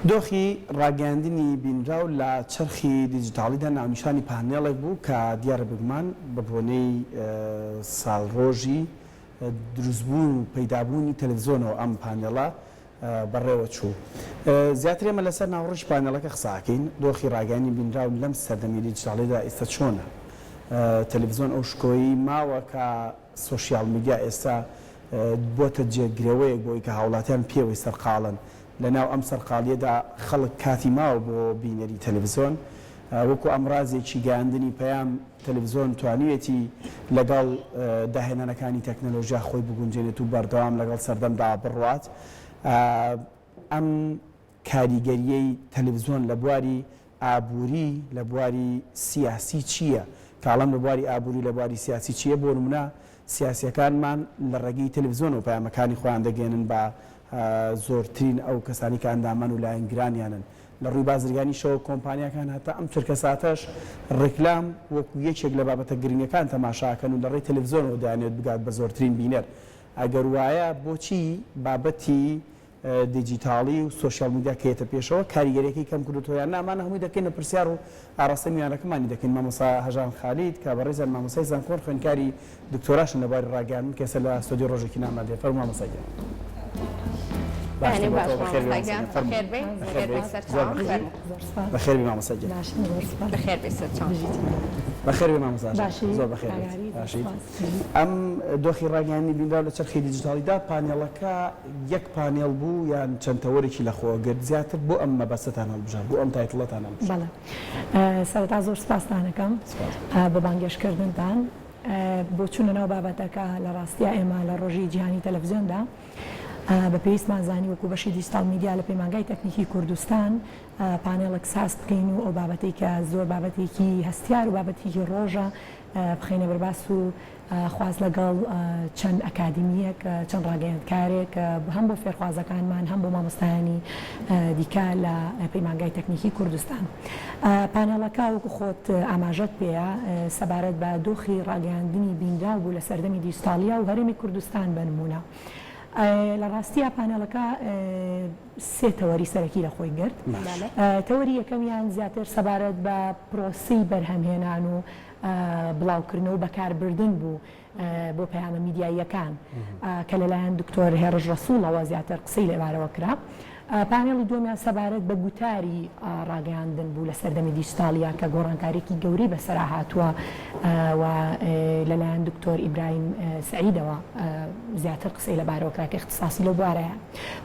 دۆخی ڕاگەیاندنی بینراو لە چەرخی دیجیتاڵیدا ناونیشانی پانێڵێک بوو کە دیارە بێگومان بە بۆنەی ساڵڕۆژی دروستبوون و پەیدابوونی تەلەفزیۆنەوە ئەم پانێڵە بەڕێوە چوو. زیاتر ئێمە لەسەر ناوەڕۆکی پانێڵەکە قسە ئەکەین، دۆخی ڕاگەیاندنی بینراو لەم سەردەمی دیجیتاڵیدا ئیستا چۆنە؟ تەلەفزیۆن ئەو شکۆیەی ماوە کە سۆشیال میدیا ئێستا بۆتە جێگرەوەیەک بۆ ئەوەی کە هاوڵاتیان پێوەی سەرقاڵن، لەناو ئەم سەرقاڵییەدا خەڵک کاتی ماوە بۆ بینەری تەلەفزیۆن؟ وەکو ئامرازێکی گەیاندنی پەیام تەلەفزیۆن توانیویەتی لەگەڵ داهێنانەکانی تەکنەلۆژیا خۆی بگونجێنێت و بەردەوام لەگەڵ سەردەمدا بڕوات. ئەم کاریگەرییەی تەلەفزیۆن لە بواری ئابووری، لە بواری سیاسی چییە؟ کە ئەڵێم لە بواری ئابووری و لە بواری سیاسی چییە، بۆ نموونە سیاسییەکانمان لە ڕێگەی تەلەفزیۆنەوە پەیامەکانی خۆیان دەگەیەنن بە زۆرترین ئەو کەسانەی کە ئەندامان و لایەنگرانیانن. لە ڕووی بازرگانیشەوە کۆمپانیاکان هەتا ئەم چرکەساتەش ڕیکلام وەکو یەکێک لە بابەتە گرنگەکان تەماشا ئەکەن و لە ڕێی تەلەفزیۆنەوە دەیانەوێت بگات بە زۆرترین بینەر. ئەگەر وایە بۆچی بابەتی دیجیتاڵی و سۆشیال میدیا کە یەتە پێشەوە کاریگەریەکەی کەم کردۆتەوە یان نا؟ ئەمانە هەمووی دەکەینە پرسیار و ئاڕاستەی میوانەکەمانی دەکەین مامۆستا هەژان خالید کە بەڕێزیان مامۆستای زانکۆن خوێندکاری دکتۆراشن لە بواری ڕاگەیاندن کە ئێستا لە ستۆدیۆی ڕۆژێکی نامادەیە فەرموو مامۆستا گیان. باشتر بۆ تۆ بەخێر بێی مامۆستا گیان فەرموو بەخێر بێی زۆر بەخێر بەخێر بێی مامۆستا گیان بەخێر بێی سەرچاوم بەخێر بێی مامۆستا جان زۆر بەخێر بێیت باشیت ئەم دۆخی ڕاگەیاندنی بینراو لە چەرخی دیجیتاڵیدا پانێڵەکە یەک پانێڵ بوو یان چەند تەوەرێکی لەخۆ گرت زیاتر بۆ ئەم مەبەستەتان هەڵبژارد بۆ ئەم title ەتان هەڵبژارد؟ بەڵێ سەرەتا زۆر سوپاستان ئەکەم بۆ بانگێشتکردنتان. بۆ چوونە ناو بابەتەکە، لە ڕاستیا ئێمە لە ڕۆژی جیهانی تەلەفزیۆندا بە پێویستمان زانی وەکو بەشی دیجیتاڵ میدیا لە پەیمانگای تەکنیکی کوردستان پانێڵێک ساز بکەین و ئەو بابەتەی کە زۆر بابەتێکی هەستیار و بابەتێکی ڕۆژە بخەینە بەرباس و خواست لەگەڵ چەند ئەکادیمییەک، چەند ڕاگەیەندکارێک هەم بۆ فێرخوازەکانمان هەم بۆ مامۆستایانی دیکە لە پەیمانگای تەکنیکی کوردستان. پانێڵەکە وەکو خۆت ئاماژەت پێیە سەبارەت بە دۆخی ڕاگەیاندنی بینراو بوو لە سەردەمی دیجتاڵیا و هەرێمی کوردستان بە نموونە. لە ڕاستیا پانێڵەکە سێ تەوەری سەرەکی لە خۆی گرت. تەوەری یەکەمیان زیاتر سەبارەت بە پرۆسەی بەرهەمهێنان و بڵاوکردنەوە و بەکاربردن بوو بۆ پەیامە میدیاییەکان کە لەلایەن دکتۆر هێڕش ڕەسوڵەوە زیاتر قسەی لەبارەوە کرا. پانێڵی دووەمیان سەبارەت بە گوتاری ڕاگەیاندن بوو لە سەردەمی دیجتاڵیا کە گۆڕانکارییەکی گەورەی بەسەرا هاتووە و لەلایەن دکتۆر ئیبراهیم سەعیدەوە زیاتر قسەی لەبارەوە کرا کە ئیختیساسی لەو بوارەیە.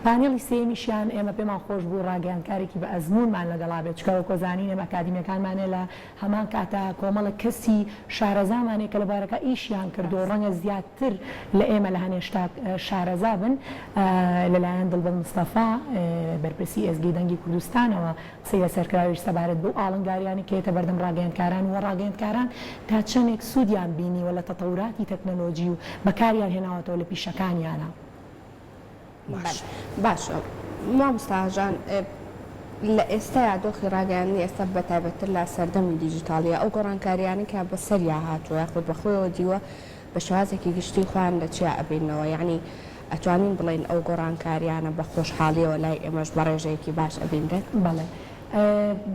پانێڵی سێیەمیشیان ئێمە پێمان خۆش بوو ڕاگەیاندکارێکی بە ئەزموونمان لەگەڵا بێت چونکە وەکۆ زانین ئێمە ئەکادیمیەکانمان هەیە لە هەمان کاتا کۆمەڵێک کەسی شارەزامان هەیە کە لە بوارەکە ئیشیان کردووە و ڕەنگە زیاتر لە ئێمە لە هەنێ شتا شارەزا بن، لەلایەن دڵبەند مستەفا بەرپرسی ئێزگەی دەنگی کوردستانەوە قسەی لەسەر کرا ئەویش سەبارەت بەو ئاڵنگاریانەی کە یەتە بەردەم ڕاگەیەندکاران و ڕاگەیەندکاران تا چەندێک سوودیان بینیوە لە تەتەوراتی تەکنەلۆجی و بەکاریان هێناوەتەوە لە پیشەکانیانا. باشە مامۆستا ژان لە ئێستایا دۆخی ڕاگەیاندنی ئێستا بە تایبەتتر لە سەردەمی دیجیتاڵیە ئەو گۆڕانکاریانەی کە بەسەریا هاتووە یاخود بە خۆیەوە دیوە بە شێوازێکی گشتی خۆیان لە چیا ئەبیننەوە یەعنی ئەتوانین بڵێین ئەو گۆڕانکاریانە بە خۆشحاڵیەوە لای ئێمەش بە ڕێژەیەکی باش ئەبینرێت؟ بەڵێ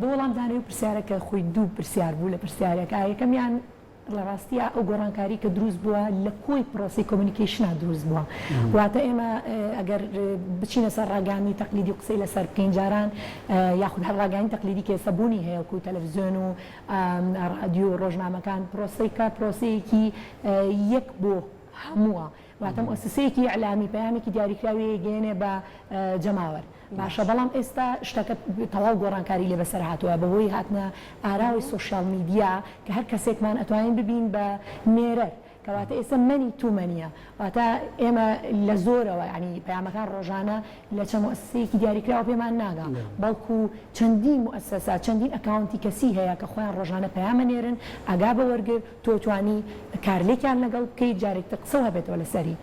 بۆ وەڵامدانەوەی پرسیارەکە خۆی دوو پرسیار بوو لە پرسیارەکە یەکەمیان لە ڕاستیا ئەو گۆڕانکاری کە دروست بووە لە کۆی پرۆسەی communication ا دروست بووە واتە ئێمە ئەگەر بچینە سەر ڕاگەیاندنی تەقلیدی و قسەی لەسەر بکەین جاران یاخود هەر ڕاگەیاندنی تەقلیدی کە ئێستا بوونی هەیە وەکو تەلەفزیۆن و ڕادیۆ و ڕۆژنامەکان پرۆسەیەکە پرۆسەیەکی یەک بۆ هەمووە واتە موئەسسەیەکی ئیعلامی پەیامێکی دیاریکراوی ئەیگەیەنێ بە جەماوەر باشە بەڵام ئێستا شتەکە تەواو گۆڕانکاری لێ بەسەر هاتووە بەهۆی هاتنە ئاراوەی سۆشیال میدیا کە هەر کەسێکمان ئەتوانین ببین بە نێرەر کەواتە ئێستا many to many ە واتە ئێمە لە زۆرەوە یانی پەیامەکان ڕۆژانە لە چەند موئەسسەیەکی دیاریکراوە پێمان ناگا بەڵکو چەندین موئەسسە چەندین account ی کەسی هەیە کە خۆیان ڕۆژانە پەیام ئەنێرن ئەگا بە وەرگر تۆ توانی کارلێکیان لەگەڵ بکەیت جارێک تر قسەو هەبێتەوە لەسەری.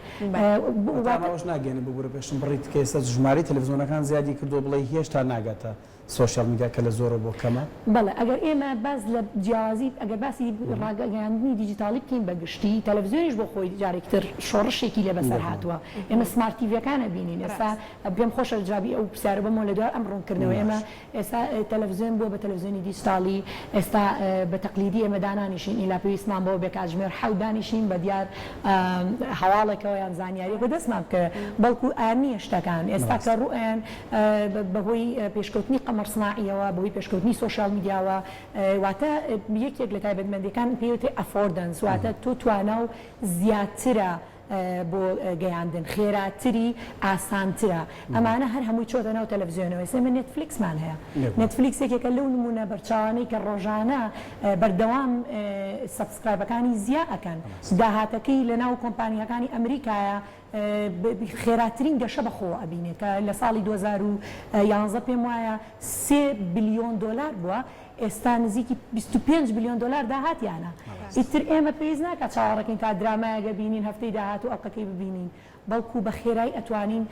واتە ئەوەش ناگەیەنێت ببورە پێشم بڕیت کە ئێستا ژمارەی تەلەفزیۆنەکان زیادی کردووە بڵێی هێشتا ناگاتە. سۆشیال میدیا کە لە زۆرەوە بۆ کەمە؟ بەڵێ ئەگەر ئێمە باس لە جیاوازی ئەگەر باسی ڕاگەیاندنی دیجیتاڵی بکەین بە گشتی تەلەفزیۆنیش بۆ خۆی جارێکی تر شۆڕشێکی لێ بەسەر هاتووە ئێمە smart TV یەکان ئەبینین ئێستا پێم خۆشە جوابی ئەو پرسیارە بەمەوە لە دوای ئەم ڕوونکردنەوە ئێمە ئێستا تەلەفزیۆن بووە بە تەلەفزیۆنی دیجتاڵی، ئێستا بە تەقلیدی ئێمە دانانیشین ئیلا پێویستمان بەوە بێ کاتژمێر حەوت دانیشین بە دیار هەواڵێکەوە یان زانیاریەکەوە دەستمان بکەوێت، بەڵکو ئامییە شتەکان ئێستا کە ڕووئەیەن بەهۆی پێشکەوتنی قەمەر سناعیەوە، بەهۆی پێشکەوتنی سۆشیال میدیاوە، واتە یەکێک لە تایبەتمەندیەکان پێی وترێ affordance واتە تۆ توانا و زیاترە بۆ گەیاندن خێراتری ئاسانترە ئەمانە هەر هەمووی چۆتە ناو تەلەفزیۆنەوە ئێستا ئێمە نێتفلیکسمان هەیە نێتفلیکس یەکێکە لەو نمونە بەرچاوانەی کە ڕۆژانە بەردەوام subscribe ەکانی زیا ئەکەن داهاتەکەی لە ناو کۆمپانیاکانی ئەمریکایە خێراترین گەشە بەخۆوە ئەبینێ کە لە ساڵی 2011 پێم وایە سێ بلیۆن دۆلار بووە ئێستا نزیکی 25 بلیۆن دۆلار داهاتیانە ئیتر ئێمە پێویست ناکات چاوەڕێکەین تا درامایەک ئەبینین هەفتەی داهاتوو ئەڵقەکەی ببینین بەڵکو بە خێرایی ئەتوانین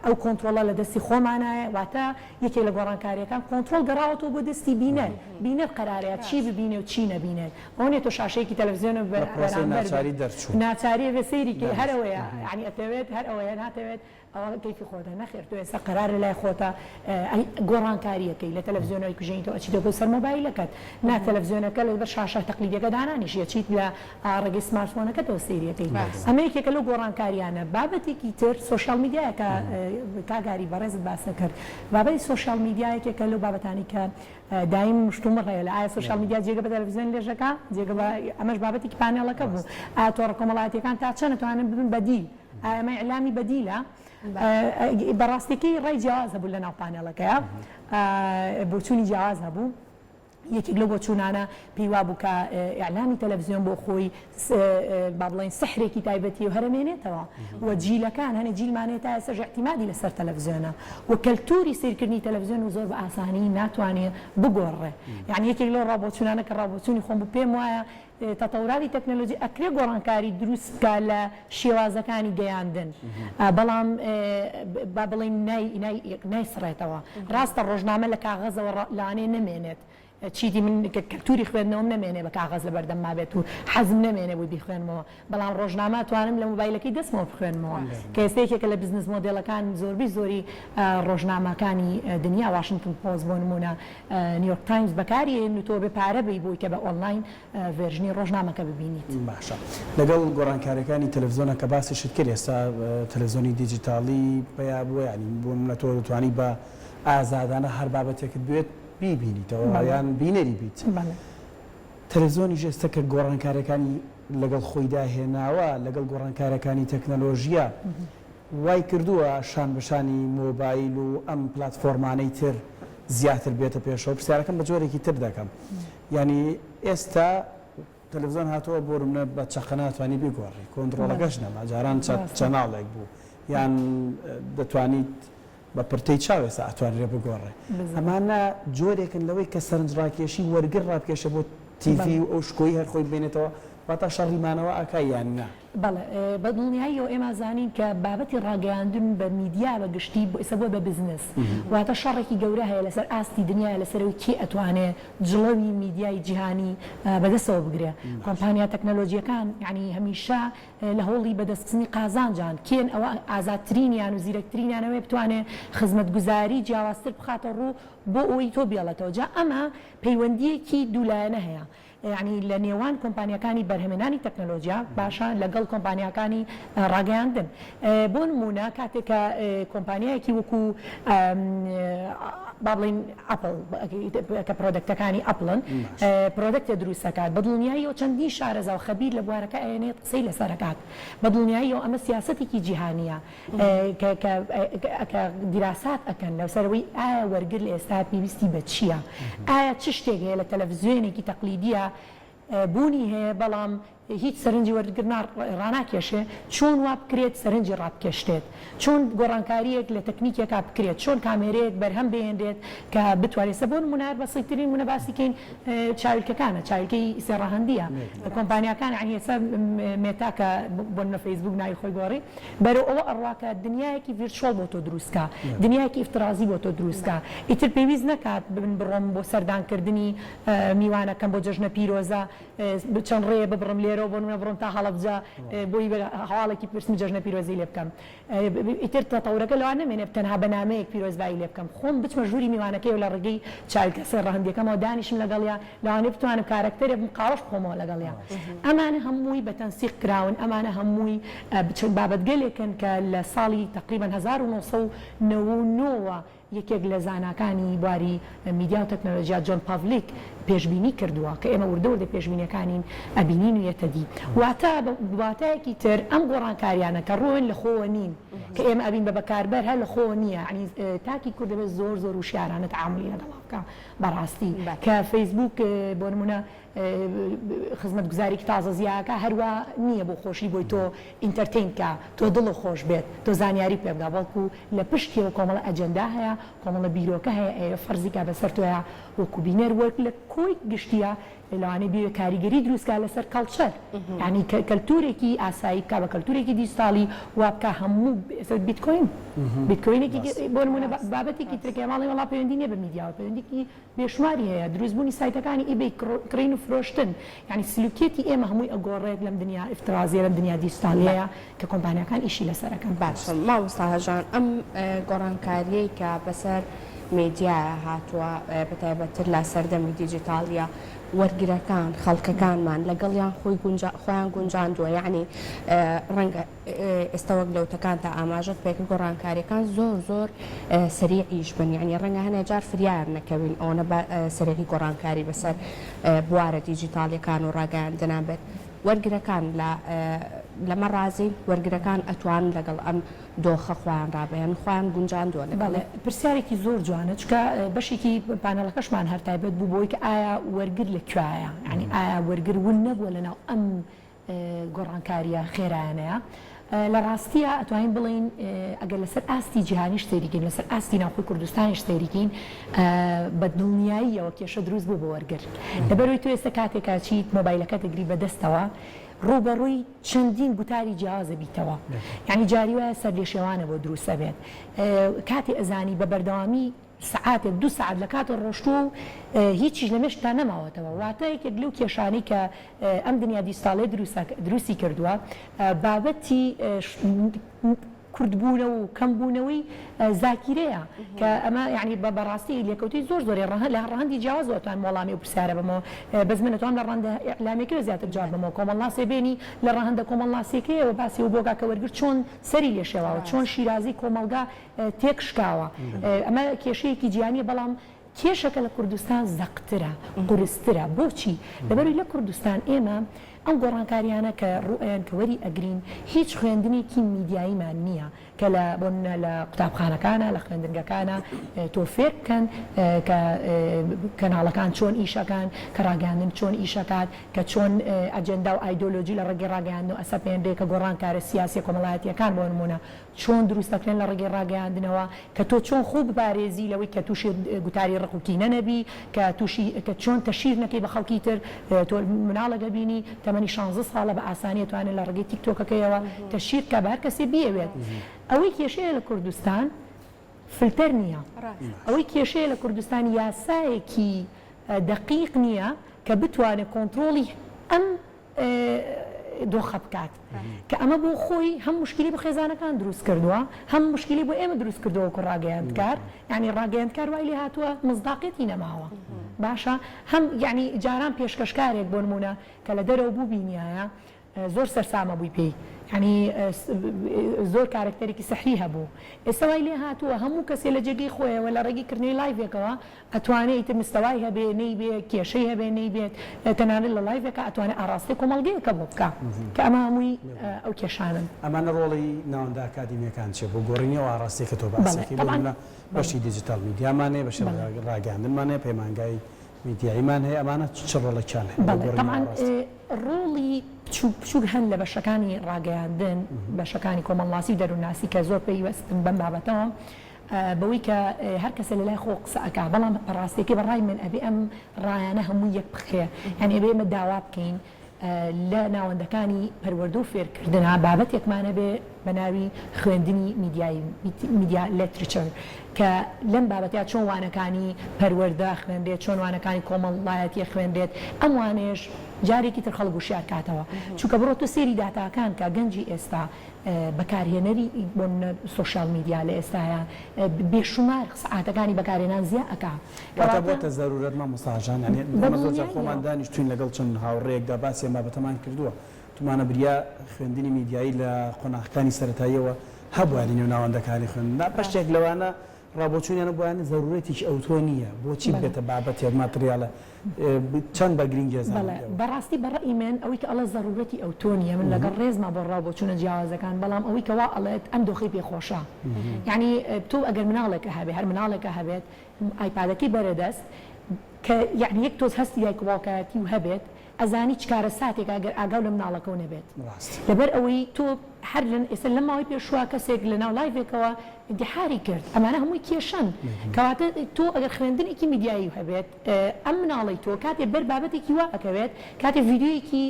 ئەو کۆنترۆڵە لە دەستی خۆمانایە واتە یەکێک لە گۆڕانکاریەکان کۆنترۆڵ گەڕاوەتەوە بۆ دەستی بینەر بینەر قەرارەیە چی ببینێ و چی نەبینێت ئەوە نیە تۆ شاشەیەکی تەلەفزیۆن لە پرۆسەی ناچاری دەرچوو ناچاریە بێ سەیری کەی هەر ئەوەیە یانی ئەتەوێت هەر ئەوەیە ناتەوێت ئەوە کەیفی خۆتە نەخێر تۆ ئێستا قەرار لەلای خۆتە ئەی گۆڕانکاریەکەی لە تەلەفزیۆنەوە ئەیکوژێنیتەوە ئەچیتەوە بۆ سەر مۆبایلەکەت نا تەلەفزیۆنەکە لەبەر شاشە تەقلیدیەکە دانانیشی ئەچیت لە ڕێگەی سمارتفۆنەکەتەوە سەیریەکەی ئەمە یەکێکە لەو گۆڕانکاریانە بابەتێکی تر سۆشیال میدیایە کە کاک ئاری بەڕێزت باست کرد بابەتی سۆشیال میدیا یەکێکە لەو بابەتانەی کە دایم مشتومڕ هەیە لە ئایا سۆشیال میدیا جێگە بە تەلەفزیۆن لێژەکە جێگە بە ئەمەش بابەتێکی پانێڵەکە بوو ئایا تۆڕە کۆمەڵایەتیەکان تا چەند ئەتوانن ببن بەدیل ئایا ئەمە ئیعلامی بەدیلە؟ بەڕاستیەکەی ڕای جیاواز هەبوو لەناو پانێڵەکەیا، بۆچوونی جیاواز هەبوو. یەکێک لەو بۆچوونانە پێی وابوو کە ئیعلامی تەلەفزیۆن بۆ خۆی با بڵێین سحرێکی تایبەتیە و هەر ئەمێنێتەوە و جیلەکان هەنێ جیلمان هەیە تا ئێستاش ئیعتیمادی لەسەر تەلەفزیۆنە و کەلتووری سەیرکردنی تەلەفزیۆن و زۆر بە ئاسانی ناتوانێ بگۆڕێ. یانی یەکێک لەو ڕابۆچوونانە کە ڕابۆچوونی خۆم بوو پێم وایە تەتەوراتی تەکنەلۆجی ئەکرێ گۆڕانکاری دروست بکا لە شێوازەکانی گەیاندن بەڵام با بڵێین نای نای نایسڕێتەوە ڕاستە ڕۆژنامە لە کاغەزەوە لەوانەیە نەمێنێت چیدی من کەلتوری خوێندنەوەم نەمێنێ بە کاغەز لە بەردەم مابێت و حەزم نەمێنێ بۆی بیخوێنمەوە بەڵام ڕۆژنامە ئەتوانم لە مۆبایلەکەی دەستمەوە بخوێنمەوە کە ئێستا یەکێکە لە بزنس مۆدێلەکان زۆربەی زۆری ڕۆژنامەکانی دنیا واشنتن پۆست بۆ نمونە نیویۆرک تایمز بەکاری ئەیەن و تۆ بێ پارە بەی بۆی کە بە ئۆنلاین version ی ڕۆژنامەکە ببینیت. باشە لەگەڵ گۆڕانکاریەکانی تەلەفزیۆنە کە باسیشت کرد ئێستا تەلەفزیۆنی دیجیتاڵی پەیا بووە یانی بۆ نمونە تۆ دەتوانی بە ئازادانە هەر بابەتێکت بوێت بیبینیتەوە یان بینەری بیت تەلەفزیۆنیش ئێستا کە گۆڕانکاریەکانی لەگەڵ خۆیدا هێناوە لەگەڵ گۆڕانکاریەکانی تەکنەلۆژیا وای کردووە شان بە شانی مۆبایل و ئەم پلاتفۆرمانەی تر زیاتر بێتە پێشەوە، پرسیارەکەم بە جۆرێکی تر دەکەم یانی ئێستا تەلەفزیۆن هاتووە بۆ نمونە بە چەقە ناتوانی بیگۆڕی کۆنتڕۆڵەکەش نەما جاران channel ێک بوو یان دەتوانیت بە پرتەی چاو ئێستا ئەتوانرێ بگۆڕێ ئەمانە جۆرێکن لەوەی کە سەرنجڕاکێشی وەرگر ڕابکێشێ بۆ تیڤی و ئەو شکۆی هەر خۆی بمێنێتەوە واتا شەڕی مانەوە ئەکا یان نا؟ بەڵێ بە دڵنیاییەوە ئێمە ئەزانین کە بابەتی ڕاگەیاندن بە میدیا بە گشتی ئێستا بووە بە بزنس واتە شەڕێکی گەورە هەیە لەسەر ئاستی دنیا لەسەر ئەوەی کێ ئەتوانێ جڵەوی میدیای جیهانی بەدەستەوە بگرێ کۆمپانیا تەکنەلۆجیەکان یانی هەمیشە لە هەوڵی بەدەستخستنی قازانجان کێن ئەوە ئازادترینیان و زیرەکترینیان ئەوەیە بتوانێ خزمەتگوزاری جیاوازتر بخاتە ڕوو بۆ ئەوەی تۆ بێڵێتەوە جا ئەمە پەیوەندیەکی دوولایەنە هەیە یانی لە نێوان کۆمپانیاکانی بەرهەمێنانی تەکنەلۆجیا باشە لەگەڵ کۆمپانیاکانی ڕاگەیاندن بۆ نموونە کاتێک کە کۆمپانیایەکی وەکو با بڵێین ئەپڵ کە product ەکانی ئەپڵن product ە دروست دەکات بە دڵنیاییەوە چەندین شارەزا و خەبیر لە بوارەکە ئەیەنێت قسەی لەسەر ئەکات بە دڵنیاییەوە ئەمە سیاسەتێکی جیهانییە کە دیراسات ئەکەن لەسەر ئەوەی ئایا وەرگر لە ئێستا پێویستی بە چییە؟ ئایا چ شتێک هەیە لە تەلەفزیۆنێکی تەقلیدییە بوونی هەیە بەڵام. هیچ سەرنجی وەرگر ڕاناکێشێ، چۆن وا بکرێت سەرنجی ڕابکێشرێت، چۆن گۆڕانکارییەک لە تەکنیکێکا بکرێت، چۆن کامێرەیەک بەرهەم بهێنرێت کە بتوانێت ئێستا بۆ نموونە هەر بەسیترین نموونە باسی کەین چاویلکەکانە، چاویلکەی سێ ڕەهەندییە، کۆمپانیاکان یانی ئێستا مێتا کە بۆ نموونە فەیسبووک ناوی خۆی گۆڕی بەرەو ئەوە ئەڕوا کە دنیایەکی virtual بۆ تۆ دروست کا، دنیایەکی ئیفترازی بۆ تۆ دروست کا، ئیتر پێویست نەکات من بڕۆم بۆ سەردانکردنی میوانەکەم بۆ جەژنە پیرۆزە چەند ڕێیە ببڕم لێرەوە بۆ نمونە بڕۆم تا هەڵەبجە بۆی هەواڵێکی بپرسم جەژنە پیرۆزی لێ بکەم ئیتر تەتەورەکە لەوان نەمێنێ تەنها بە نامەیەک پیرۆزبایی لێ بکەم خۆم بچمە ژووری میوانەکەی و لە ڕێگەی چاویلکە سێ ڕەهەندیەکەمەوە دانیشم لەگەڵیا لەوانەیە بتوانم کارەکتەرێ بم قاوەش بخۆمەوە لەگەڵیا ئەمانە هەمووی بە تەنسیق کراون ئەمانە هەمووی چەند بابەتگەلێکن کە لە ساڵی تەقریبەن 1999 وە یەکێک لە زاناکانی بواری میدیا و تەکنەلۆجیا جۆن پاڤلیک پێشبینی کردووە کە ئێمە وردە وردە پێشبینیەکانین ئەبینین و یەتە دی. واتە بە واتایەکی تر ئەم گۆڕانکاریانە کە ڕوون لە خۆوە نین کە ئێمە ئەبین بە بەکاربەر هەر لە خۆوە نییە یانی تاکی کورد دەبێت زۆر زۆر وشیارانە تەعامولی لەگەڵا بکا بەڕاستی کە فەیسبووک بۆ نموونە خزمەتگوزاریکی تازە زیاکا هەروا نییە بۆ خۆشی بۆی تۆ entertain کا تۆ دڵت خۆش بێت تۆ زانیاری پێ بگا بەڵکو لە پشتیەوە کۆمەڵە ئەجێندا هەیە کۆمەڵە بیرۆکە هەیە ئەیەوێ فەرزی کا بەسەر تۆیا وەکو بینەر وەک لە کۆی گشتیا لەوانەیە بیەوێ کاریگەری دروست کا لەسەر culture یانی کەلتورێکی ئاسایی بکا بە کەلتورێکی دیجیتاڵی وا بکا هەموو ئێستا بیتکۆین بیتکۆینێکی بۆ نمونە بابەتێکی ترکە ماڵی وەڵا پەیوەندی نییە بە میدیاوە پەیوەندیکی بێشوماری هەیە، دروستبوونی سایتەکانی ئیبەی، کڕین و فرۆشتن، یانی سلوکیەتی ئێمە هەمووی ئەگۆڕێت لەم دنیا ئیفترازیە، لەم دنیا دیجتالیەیە کە کۆمپانیاکان ئیشی لەسەر ئەکەن. باشە مامۆستا هەژان ئەم گۆڕانکاریەی کە بەسەر مێدیایا هاتووە بەتایبەتتر لە سەردەمی دیجیتاڵیە وەرگرەکان خەڵکەکانمان لەگەڵیان خۆی خۆیان گونجاندووە یەعنی ڕەنگە ئێستا وەک لە وتەکانتا ئاماژەت پێکرد گۆڕانکاریەکان زۆر زۆر سەریعیش بن یعنی ڕەنگە هەنێ جار فریایان نەکەوین ئەوەنە بە سەریعی گۆڕانکاری بەسەر بوارە دیجیتاڵیەکان و ڕاگەیاندنا بێت وەرگرەکان لە لەمە ڕازین وەرگرەکان ئەتوان لەگەڵ ئەم دۆخە خۆیان ڕابێن خۆیان گونجاندووە لەگەڵ بەڵێ پرسیارێکی زۆر جوانە چونکە بەشێکی پانێڵەکەشمان هەر تایبەت بوو بەوەی کە ئایا وەرگر لە کوێیە یعنی ئایا وەرگر ون نەبووە لەناو ئەم گۆڕانکارییە خێرایانەیە. لە ڕاستیا ئەتوانین بڵێین ئەگەر لەسەر ئاستی جیهانیش سەیری کەین، لەسەر ئاستی ناوخۆی کوردستانیش سەیری کەین، بە دڵنیاییەوە کێشە دروست بوو بۆ وەرگر. لەبەرئەوەی تۆ ئێستا کاتێک ئەچیت مۆبایلەکەت ئەگری بە دەستەوە، ڕووبەڕووی چەندین گوتاری جیاواز ئەبیتەوە. یانی جاری وایە سەرلێشێوانە بۆ دروست ئەبێت. کاتێ ئەزانی بە بەردەوامی سەعاتێک دوو سەعات لە کاتت ڕۆشتووە و هیچیش لە مێشکتا نەماوەتەوە واتە یەکێک لەو کێشانەی کە ئەم دنیا دیجتاڵیە دروستی کردووە بابەتی کورتبوونەوە و کەمبوونەوەی زاکیرەیە کە ئەمە یعنی بە بەڕاستی لێکەوتەی زۆر زۆری ڕەهەند لە ڕەهەندی جیاوازەوە ئەتوانم وەڵامی ئەو پرسیارە بەمەوە بەس من ئەتوانم لە ڕەهەندە ئیعلامیەکەوە زیاتر جواب بەمەوە کۆمەڵناسێ بێنی لە ڕەهەندە کۆمەڵناسیەکەیەوە باسی ئەو بۆ کا کە وەرگر چۆن سەری لێ شێواوە چۆن شیرازەی کۆمەڵگا تێکشکاوە ئەمە کێشەیەکی جیهانیە بەڵام کێشەکە لە کوردستان زەقترە قورسترە بۆچی لەبەروی لە کوردستان ئێمە ئەم گۆڕانکاریانە کە ڕوئەیەن کە وەری ئەگرین هیچ خوێندنێکی میدیاییمان نییە کە لە بۆ نمونە لە قوتابخانەکانە لە خوێندنگەکانە تۆ فێر بکەن کە کەناڵەکان چۆن ئیشەکان کە ڕاگەیاندن چۆن ئیشەکات کە چۆن ئەجێندا و ئایدۆلۆجی لە ڕێگەی ڕاگەیاندنەوە ئەسەپێنرێ کە گۆڕانکارە سیاسیە کۆمەڵایەتیەکان بۆ نمونە چۆن دروست دەکرێن لە ڕێگەی ڕاگەیاندنەوە، کە تۆ چۆن خۆو بپارێزی لەوەی کە توشی گوتاری ڕق و کینە نەبی، کە توشی کە چۆن تەشهیر نەکەی بە خەڵکی تر، تۆ مناڵێک ئەبینی تەمەنی شانزە ساڵە بە ئاسانی ئەتوانێت لە ڕێگەی تیک تۆکەکەیەوە تەشهیر بکا بە هەر کەسێ بیەوێت. ئەوەی کێشەیە لە کوردستان فلتەر نییە، ئەوەی کێشەیە لە کوردستان یاسایەکی دەقیق نییە کە بتوانێت کۆنترۆڵی ئەم دۆخە بکات کە ئەمە بۆ خۆی هەم موشکیلەی بۆ خێزانەکان دروست کردووە هەم موشکیلەی بۆ ئێمە دروست کردووە وەکو ڕاگەیاندکار یعنی ڕاگەیاندکار وای لێ هاتووە مزداقیەتی نەماوە باشە هەم یعنی جاران پێشکەشکارێک بۆ نمونە کە لە دەرەوە بوو بینیایە زۆر سەرسامە بووی پێی یعنی زۆر کارەکتەرێکی سحری هەبوو ئێستا وای لێ هاتووە هەموو کەسێ لە جێگەی خۆیەوە لە ڕێگەی کردنەوەی live ێکەوە ئەتوانێ ئیتر مستەوای هەبێ نەیبێ، کێشەی هەبێ نەیبێت، تەنانەت لە live ێکا ئەتوانێ ئاڕاستەی کۆمەڵگەیەکە بۆ بکا، کە ئەمە هەمووی ئەو کێشانەن. ئەمانە ڕۆڵی ناوەندە ئەکادیمییەکان چیە بۆ گۆڕینی ئەو ئاڕاستەی کە تۆ باسی بەڵێ ئەکەی؟ بۆ تەبعەن نمونە بەڵێ. بەشی دیجیتاڵ میدیامان هەیە، بەشی بەڵێ. ڕاگەیاندنمان هەیە، پەیمانگای میدیاییمان هەیە، ئەمانە چ ڕۆڵێکیان هەیە بۆ بەڵێ گۆڕینی تەبعەن ئاڕاستە؟ ڕۆڵی بچووک بچووک هەن لە بەشەکانی ڕاگەیاندن، بەشەکانی کۆمەڵناسی و دەروونناسی کە زۆر پەیوەستن بەم بابەتەوە، بەوەی کە هەر کەسە لە لای خۆ قسە ئەکا، بەڵام بە ڕاستیەکەی بە ڕای من ئەبێ ئەم ڕایانە هەمووی یەک بخرێ، یانی ئەبێ ئێمە داوا بکەین لە ناوەندەکانی پەروەردە و فێرکردنا بابەتێکمان هەبێ بە ناوی خوێندنی میدیایی، Media Literature، کە لەم بابەتەیا چۆن وانەکانی پەروەردە ئەخوێنرێت، چۆن وانەکانی کۆمەڵایەتی ئەخوێنرێت، ئەم وانەیەش جارێکی تر خەڵک وشیار کاتەوە. چونکە بڕۆ تۆ سەیری داتاکان کە گەنجی ئێستا بەکارهێنەری بۆ نمونە سۆشیال میدیا لە ئێستایا بێشومار سەعاتەکانی بەکارهێنان زیا ئەکا. واتە بۆتە زەرورەت مامۆستا جان یانی ئێمە زۆر جار خۆمان دانیشتوین لەگەڵ چەند هاوڕێیەکدا باسی ئەم بابەتەمان کردووە وتومانە بریا خوێندنی میدیایی لە قۆناغەکانی سەرەتاییەوە هەبوایە لە نێو ناوەندەکانی خوێندندا بەشێک لەوانە ڕابۆچوونیان هەبوایە زەرورەتێکی ئەوتۆ نییە بۆچی ببێتە بابەتێک ماتریاڵە چەند بە گرینگی ئەزانن بەڵێ ئێوە؟ بەڕاستی بە ڕەئی من ئەوەی کە ئەڵێ زەرورەتی ئەوتۆ نییە من لەگەڵ ڕێزما بۆ ڕاو بۆچوونە جیاوازەکان بەڵام ئەوەی کە وا ئەڵێت ئەم دۆخەی پێ خۆشە یانی تۆ ئەگەر مناڵێکە هەبێ هەر مناڵێکە هەبێت ئایپادەکەی بەرە دەست کە یانی یەک تۆز هەستی دایک و باوکایەتی و هەبێت ئەزانی چ کارەساتێکە ئەگەر ئاگاو لە مناڵەکەو نەبێت لەبەر ئەوەی تۆ هەر لە ئێستا لەم ماوەی پێشوە کەسێک لە ناو لایڤێکەوە ئینتیحاری کرد ئەمانە هەمووی کێشەن کەواتە تۆ ئەگەر خوێندنێکی میدیایی هەبێت ئەم مناڵەی تۆ کاتێ بەر بابەتێکی وا ئەکەوێت کاتێ ڤیدیۆیەکی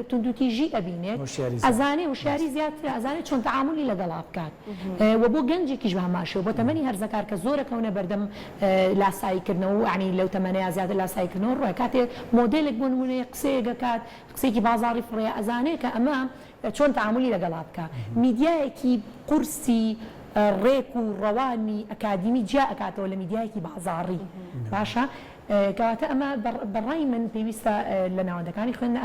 توندوتیژی ئەبینێت ئەزانێ هۆشیاری زیاترە ئەزانێ چۆن تەعامولی لەگەڵا بکات وە بۆ گەنجێکیش بە هەمان شێوە بۆ تەمەنی هەرزەکار کە زۆر ئەکەونە بەردەم لاسایی کردنەوە و یەعنی لەو تەمەنەیا زیاتر لاسایی کردنەوە ڕووە کاتێ مۆدێلێک بۆ نموونە قسەیەک ئەکات قسەیەکی بازاڕی فڕێ ئەزانێ کە ئەمە چۆن تەعامولی لەگەڵا بکا میدیایەکی قورسی ڕێک و ڕەوانی ئەکادیمی جیا ئەکاتەوە لە میدیایەکی بازاڕی باشە کەواتە ئەمە بە ڕای من پێویستە لە ناوەندەکانی خوێندن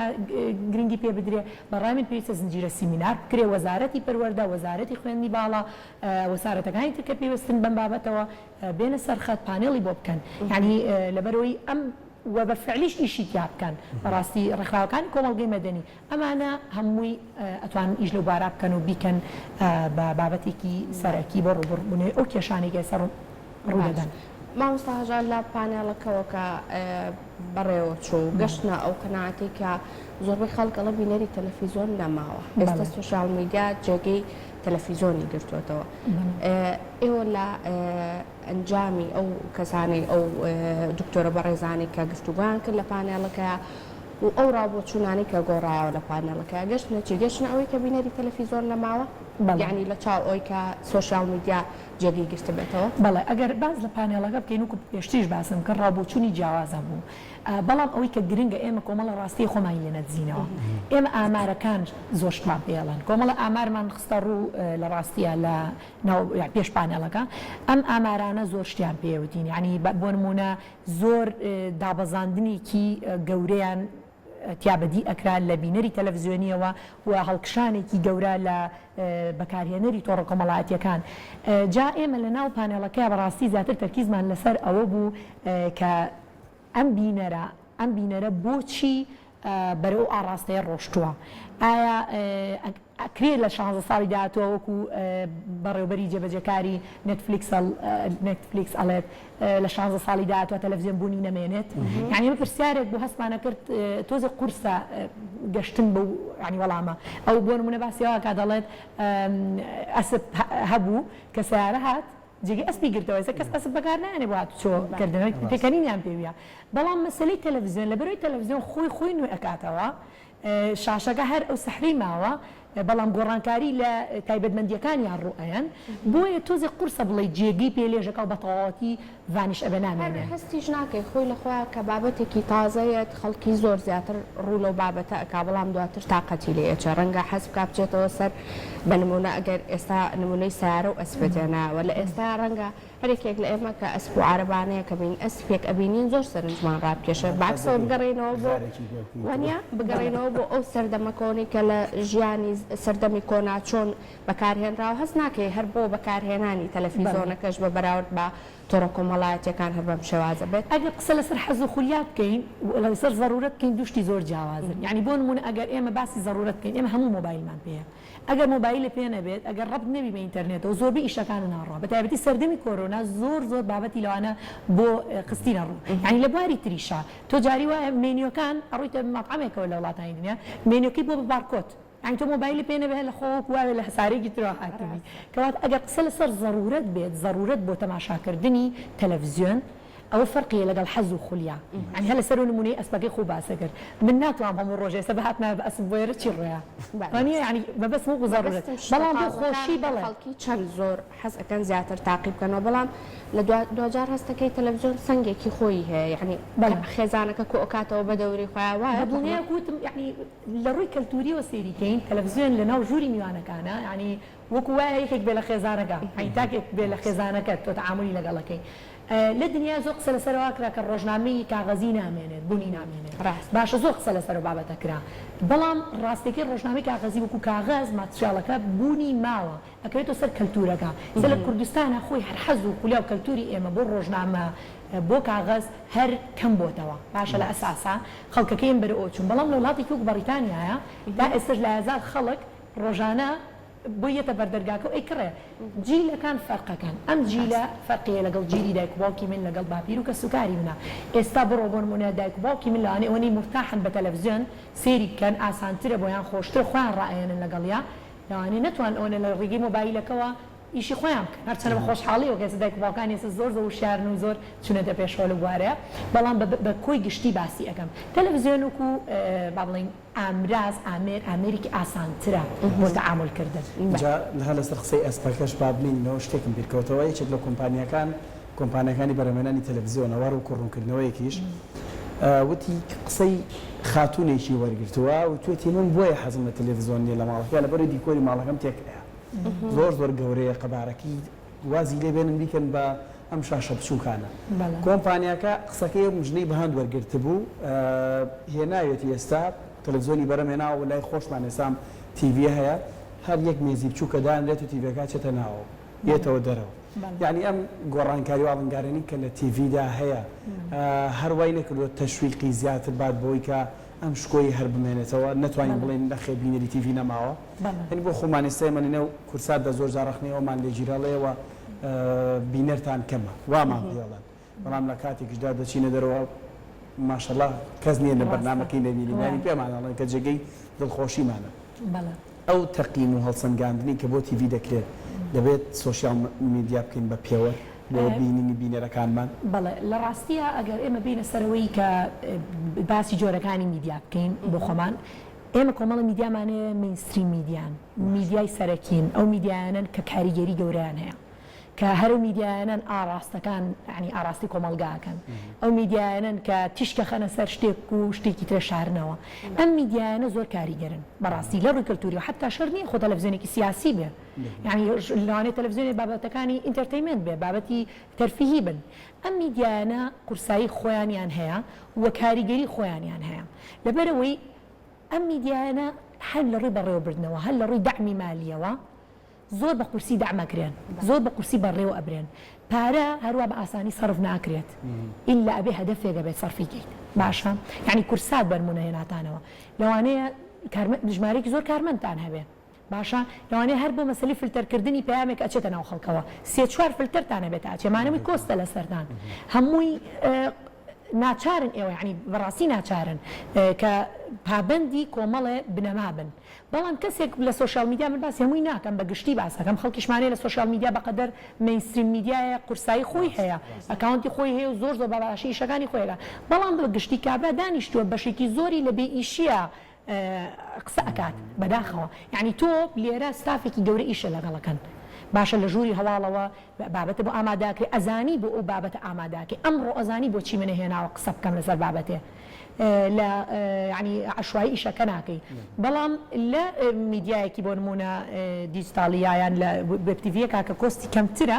گرنگی پێ بدرێ، بە ڕای من پێویستە زنجیرە سیمینار بکرێ، وەزارەتی پەروەردە، وەزارەتی خوێندنی باڵا، وەسارەتەکانی تر کە پەیوەستن بەم بابەتەوە بێنە سەر خەت پانێڵی بۆ بکەن، یانی لەبەرئەوەی ئەم و بە فعلیش ئیشی تیا بکەن، بەڕاستی ڕێکخراوەکانی کۆمەڵگەی مەدەنی ئەمانە هەمووی ئەتوانن ئیش لەو بارا بکەن و بیکەن بە بابەتێکی سەرەکی بۆ ڕووبەڕووبوونەوەی ئەو کێشانەی کە ئێستا ڕوودەدەن. مامۆستا هەژار لە پانێڵەکەوە کە بەڕێوە چوو گەشتنە ئەو قەناعەتەی کە زۆربەی خەڵک ئەڵێ بینەری تەلەفیزۆن نەماوە ئێستا سۆشیال میدیا جێگەی تەلەفیزۆنی گرتووەتەوە ئێوە لە ئەنجامی ئەو کەسانەی ئەو دکتۆرە بەڕێزانەی کە گفتوگۆیان کرد لە پانێڵەکەیا و ئەو ڕاوبۆچوونانەی کە گۆڕایەوە لە پانێڵەکەیا گەشتنە چی؟ گەشتنە ئەوەی کە بینەری تەلەفیزۆن نەماوە؟ یەعنی لە چاو ئەوەی کە سۆشیال میدیا جێگەی گرتبێتەوە؟ بەڵێ ئەگەر باس لە پانێڵەکە بکەین وەکو پێشتریش باسم کرد ڕاوبۆچوونی جیاواز هەبوو بەڵام ئەوەی کە گرنگە ئێمە کۆمەڵە ڕاستیی خۆمانی لێ نەدزینەوە ئێمە ئامارەکان زۆر شتمان پێ ئەڵێن کۆمەڵە ئامارمان خستە ڕوو لە ڕاستییا لە ناو پێش پانێڵەکە ئەم ئامارانە زۆر شتیان پێ وتین یانی بۆ نموونە زۆر دابەزاندنێکی گەورەیان تیا بەدی ئەکرا لە بینەری تەلەفزیۆنیەوە و هەڵکشانێکی گەورە لە بەکارهێنەری تۆڕە کۆمەڵایەتیەکان جا ئێمە لە ناو پانێڵەکەیا بەڕاستی زیاتر تەرکیزمان لەسەر ئەوە بوو کە ئەم بینەرە ئەم بینەرە بۆچی بەرەو ئەو ئاڕاستەیە ڕۆشتووە؟ ئایا ئەکرێ لە شانزە ساڵی داهاتووە وەکو بەڕێوبەری جێبەجێکاری نێتفلیکس نێتفلیکس ئەڵێت لە شانزە ساڵی داهاتووە تەلەفزیۆن بوونی نەمێنێت؟ یانی ئەمە پرسیارێک بوو هەستمان ئەکرد تۆزێک قورسە گەشتن بەو یانی وەڵامە. ئەو بۆ نموونە باسی ئەوە ئەکات ئەڵێت ئەسپ هەبوو کە سەیارە هات جێگەی ئەسپی گرتەوە ئێستا کەس ئەسپ بەکار نایەنێ بۆ هاتوچۆ کردن پێکەنینیان پێویە بەڵام مەسەلەی تەلەفزیۆن لەبەرئەوەی تەلەفزیۆن خۆی خۆی نوێ ئەکاتەوە شاشەکە هەر ئەو سحرەی ماوە بەڵام گۆڕانکاری لە تایبەتمەندیەکانیان ڕوو ئەیەن بۆیە تۆزێک قورسە بڵێی جێگەی پێ لێژەکا و بەتەواوەتی vanish ئەبێ هەر نامێنێ. هەستیش ناکەی خۆی لە خۆیا کە بابەتێکی تازە یەت خەڵکی زۆر زیاتر ڕوو لەو بابەتە ئەکا بەڵام دواتر تاقەتی لێ ئەچێ ڕەنگە حەز بکا بچێتەوە سەر بە نموونە ئەگەر ئێستا نموونەی سەیارە و ئەسپت هێنایەوە لە ئێستایا ڕەنگە هەر یەکێک لە ئێمە کە ئەسپ و عارەبانەیەک ئەبین ئەسپێک ئەبینین زۆر سەرنجمان ڕابکێشێ بە عەکسەوە بگەڕێینەوە بۆ وانیە بگەڕێینەوە بۆ ئەو سەردەمە کۆنەی کە لە ژیانی سەردەمی کۆنا چۆن بەکارهێنراوە هەست ناکەی هەر بۆ بەکارهێنانی تەلەفیزۆنەکەش بە بەراورد بە. تۆڕە کۆمەڵایەتیەکان هەر بەم شێوازە بێت. ئەگەر قسە لەسەر حەز و خولیا بکەین و لەسەر زەرورەت بکەین دوو شتی زۆر جیاوازن یانی بۆ نموونە ئەگەر ئێمە باسی زەرورەت بکەین ئێمە هەموو مۆبایلمان پێیە ئەگەر مۆبایلت پێ نەبێت ئەگەر ڕەبت نەبی بە ئینتەرنێتەوە زۆربەی ئیشەکانت ناڕوا بە تایبەتی سەردەمی کۆرۆنا زۆر زۆر بابەتی لەوانە بۆ خستینە ڕوو یانی لە بواری تریشا تۆ جاری وایە مێنیۆکان ئەڕۆیتە مەتعەمێکەوە لە وڵاتانی دنیا مێنیۆکەی بۆ بە بارکۆد یانی تۆ مۆبایلت پێ نەبێ هەر لە خۆوە وەکو واوێ لە هەسارەیەکی ترەوە هاتبی. کەواتە ئەگەر قسە لەسەر زەرورەت بێت، زەرورەت بۆ تەماشاکردنی تەلەفزیۆن، ئەوە فەرقی هەیە لەگەڵ حەز و خولیا. یانی هەر لەسەر ئەو نموونەی ئەسپەکەی خۆو باست کرد. من ناتوانم هەموو ڕۆژێ ئێستا بهاتمایە بە ئەسپ بۆ ئێرە چی ڕۆیا؟ وا نییە؟ یانی مەبەستم وەکو زەرورەت. مەبەستم شتە بەڵام بۆ تازەکان خۆشی کە بەڵێ. خەڵکی چەند زۆر حەز ئەکەن زیاتر تاقی بکەنەوە بەڵام لە دوا دواجار هەستەکەی تەلەفزیۆن سەنگێکی خۆیی هەیە یانی بەڵێ. خێزانەکە کۆ ئەکاتەوە بە دەوری خۆیا وایە بە دڵنیایەک وتم یانی لە ڕووی کەلتوریەوە سەیری کەین تەلەفزیۆن لە ناو ژووری میوانەکانە یانی وەکو وایە یەکێک بێ لە خێزانەکە یانی تاکێک بێ لە خێزانەکەت تۆ تەعامولی لەگەڵ ئەکەی لە دنیا زۆر قسە لەسەر ئەوە کرا کە ڕۆژنامەی کاغەزی نامێنێت بوونی نامێنێت ڕاستە. باشە زۆر قسە لەسەر ئەو بابەتە کرا بەڵام ڕاستیەکەی ڕۆژنامەی کاغەزی وەکو کاغەز ماتریاڵەکە بوونی ماوە ئەکەوێتەوە سەر کەلتورەکە ئێستا لە کوردستانا خۆی هەر حەز و خولیا و کەلتوری ئێمە بۆ ڕۆژنامە بۆ کاغەز هەر کەم بۆتەوە باشە لە ئەساسا خەڵکەکەی ئێمە بەرەو ئەوە چوون بەڵام لە وڵاتێکی وەک بەڕیتانیایە تا ئێستاش لایەزال خەڵک ڕۆژانە بۆی یەتە بەر دەرگاکە و ئەیکڕێ جیلەکان فەرقەکەن ئەم جیلە فەرقی هەیە لەگەڵ جیلی دایک و باوکی من لەگەڵ باپیر و کەسوکاری منە ئێستا بڕۆ بۆ نمونە دایک و باوکی من لەوانەیە ئەوەنەی مورتاحن بە تەلەفزیۆن سەیری بکەن ئاسانترە بۆیان خۆشترە خۆیان ڕائەیەنن لەگەڵیا لەوانەیە نەتوانن ئەوەنە لە ڕیگەی مۆبایلەکەوە ئیشی خۆیان بکەن هەرچەنە بە خۆشحاڵیەوە کە ئێستا دایک و باوکانی ئێستا زۆر زۆر وشیارن و زۆر چونەتە پێشەوە لەو بوارەیا بەڵام بە بە کۆی گشتی باسی ئەکەم تەلەفزیۆن وەکو با بڵێین ئامراز ئامێر ئامێرێکی ئاسانترە بۆ تەعامول کردن. جا هەر لەسەر قسەی ئەسپەکەش با بمێنینەوە شتێکم بیر کەوتەوە یەکێک لە کۆمپانیاکان کۆمپانیاکانی بەرهەمهێنانی تەلەفزیۆنە وە وەکو ڕوونکردنەوەیەکیش وتی قسەی خاتوونێکی وەرگرتووە وتوێتی من بۆیە حەزم لە تەلەفزیۆن نییە لە ماڵەکە لەبەرئەوەی دیکۆری ماڵەکەم تێک ئەیا زۆر زۆر گەورەیە قەبارەکەی وازی لێ بێنن بیکەن بە ئەم شاشە بچووکانە کۆمپانیاکە قسەکەی ئەم ژنەی بە هەند وەرگرتبوو هێناوێتی ئێستا تەلەفزیۆنی بەرەم هێناوە و لای خۆشمان ئێستا ئەم تیڤیە هەیە هەر یەک مێزی بچووکە دانرێت و تیڤەکە ئەچێتە ناوەوە یەتەوە دەرەوە یانی ئەم گۆڕانکاری و ئاڵنگارێنی کە لە تیڤیدا هەیە هەر وای نەکردووە تەشویقی زیاتر بات بۆی کە ئەم شکۆی هەر بمێنێتەوە نەتوانین بڵێین نەخێر بینەری تیڤی نەماوە یانی بۆ خۆمان ئێستا ئێمە لەنێو کوردساتدا زۆر جار ڕەخنەی ئەوەمان لێ گیرا ئەڵێ ئێوە بینەرتان کەمە وامان پێڵێن بەڵام لە کاتێکیشدا دەچینە دەرەوە ماشەڵا کەس نییە لە بەرنامەکەی نەبینین یانی پێمان ئەڵێن کە جێگەی دڵخۆشیمانە. ئەو تەقیم و هەڵسەنگاندنەی کە بۆ تیڤی دەکرێت دەبێت سۆشیال میدیا بکەین بە پێوەر بۆ بینینی بینەرەکانمان؟ بەڵێ لە ڕاستیا ئەگەر ئێمە بێینە سەر ئەوەی کە باسی جۆرەکانی میدیا بکەین بۆ خۆمان ئێمە کۆمەڵە میدیامان هەیە mainstream میدیان میدیای سەرەکین ئەو میدیایانەن کە کاریگەری گەورەیان هەیە کە هەر ئەو میدیایانەن ئاڕاستەکان یانی ئاڕاستی کۆمەڵگا ئەکەن، ئەو میدیایانەن کە تیشک ئەخەنە سەر شتێک و شتێکی ترە شارنەوە، ئەم میدیایانە زۆر کاریگەرن بەڕاستی لە ڕووی کەلتوریەوە حەتا شەرت نیە خۆ تەلەفزیۆنێکی سیاسی بێ یانی لەوانەیە تەلەفزیۆنێک بابەتەکانی entertainment بێ بابەتی تەرفیهی بن ئەم میدیایانە قورسایی خۆیانیان هەیە و کاریگەری خۆیانیان هەیە لەبەرئەوەی ئەم میدیایانە هەر لە ڕووی بەڕێوەبردنەوە هەر لە ڕووی دەعمی مالیەوە زۆر بە قورسی دەعم ئەکرێن زۆر بە قورسی بەڕێوە ئەبرێن پارە هەروا بە ئاسانی سەرف ناکرێت ئیلا ئەبێ هەدەفێک ئەبێت سەرفی کەیت باشە یانی کورسات بەنمونە هێناتانەوە لەوانەیە کارمەند ژمارەیەکی زۆر کارمەندتان هەبێ باشە لەوانەیە هەر بۆ مەسەلی فلتەرکردنی پەیامێک ئەچێتە ناو خەڵکەوە سێ چوار فلتەرتان هەبێت تا ئەچێ مانەوەی cost ە لەسەرتان هەمووی ناچارن ئێوە یانی بەڕاستی ناچارن کە پابەندی کۆمەڵێ بنەما بن بەڵام کەسێک لە social media من باسی هەمووی ناکەم بە گشتی باس ئەکەم خەڵکیشمان هەیە لە social media بەقەدەر mainstream میدیایە قورسایی خۆی هەیە account ی خۆی هەیە و زۆر زۆر بە باشی ئیشەکانی خۆی ئەکات بەڵام بە گشتی کابرا دانیشتووە بەشێکی زۆری لە بێ ئیشیە قسە ئەکات بەداخەوە یانی تۆ لێرە ستافێکی گەورە ئیشە لەگەڵ ئەکەن باشە لە ژووری هەواڵەوە بابەتە بۆ ئامادە ئەکرێ ئەزانی بۆ ئەو بابەتە ئامادە ئەکەی ئەمڕۆ ئەزانی بۆچی منە هێناوە قسە بکەم لەسەر بابەتێ لە یانی عەشوایی ئیشەکە ناکەی بەڵام لە میدیایەکی بۆ نموونە دیجیتاڵی یا یان لە وێب تیڤیەکە کە cost ی کەمترە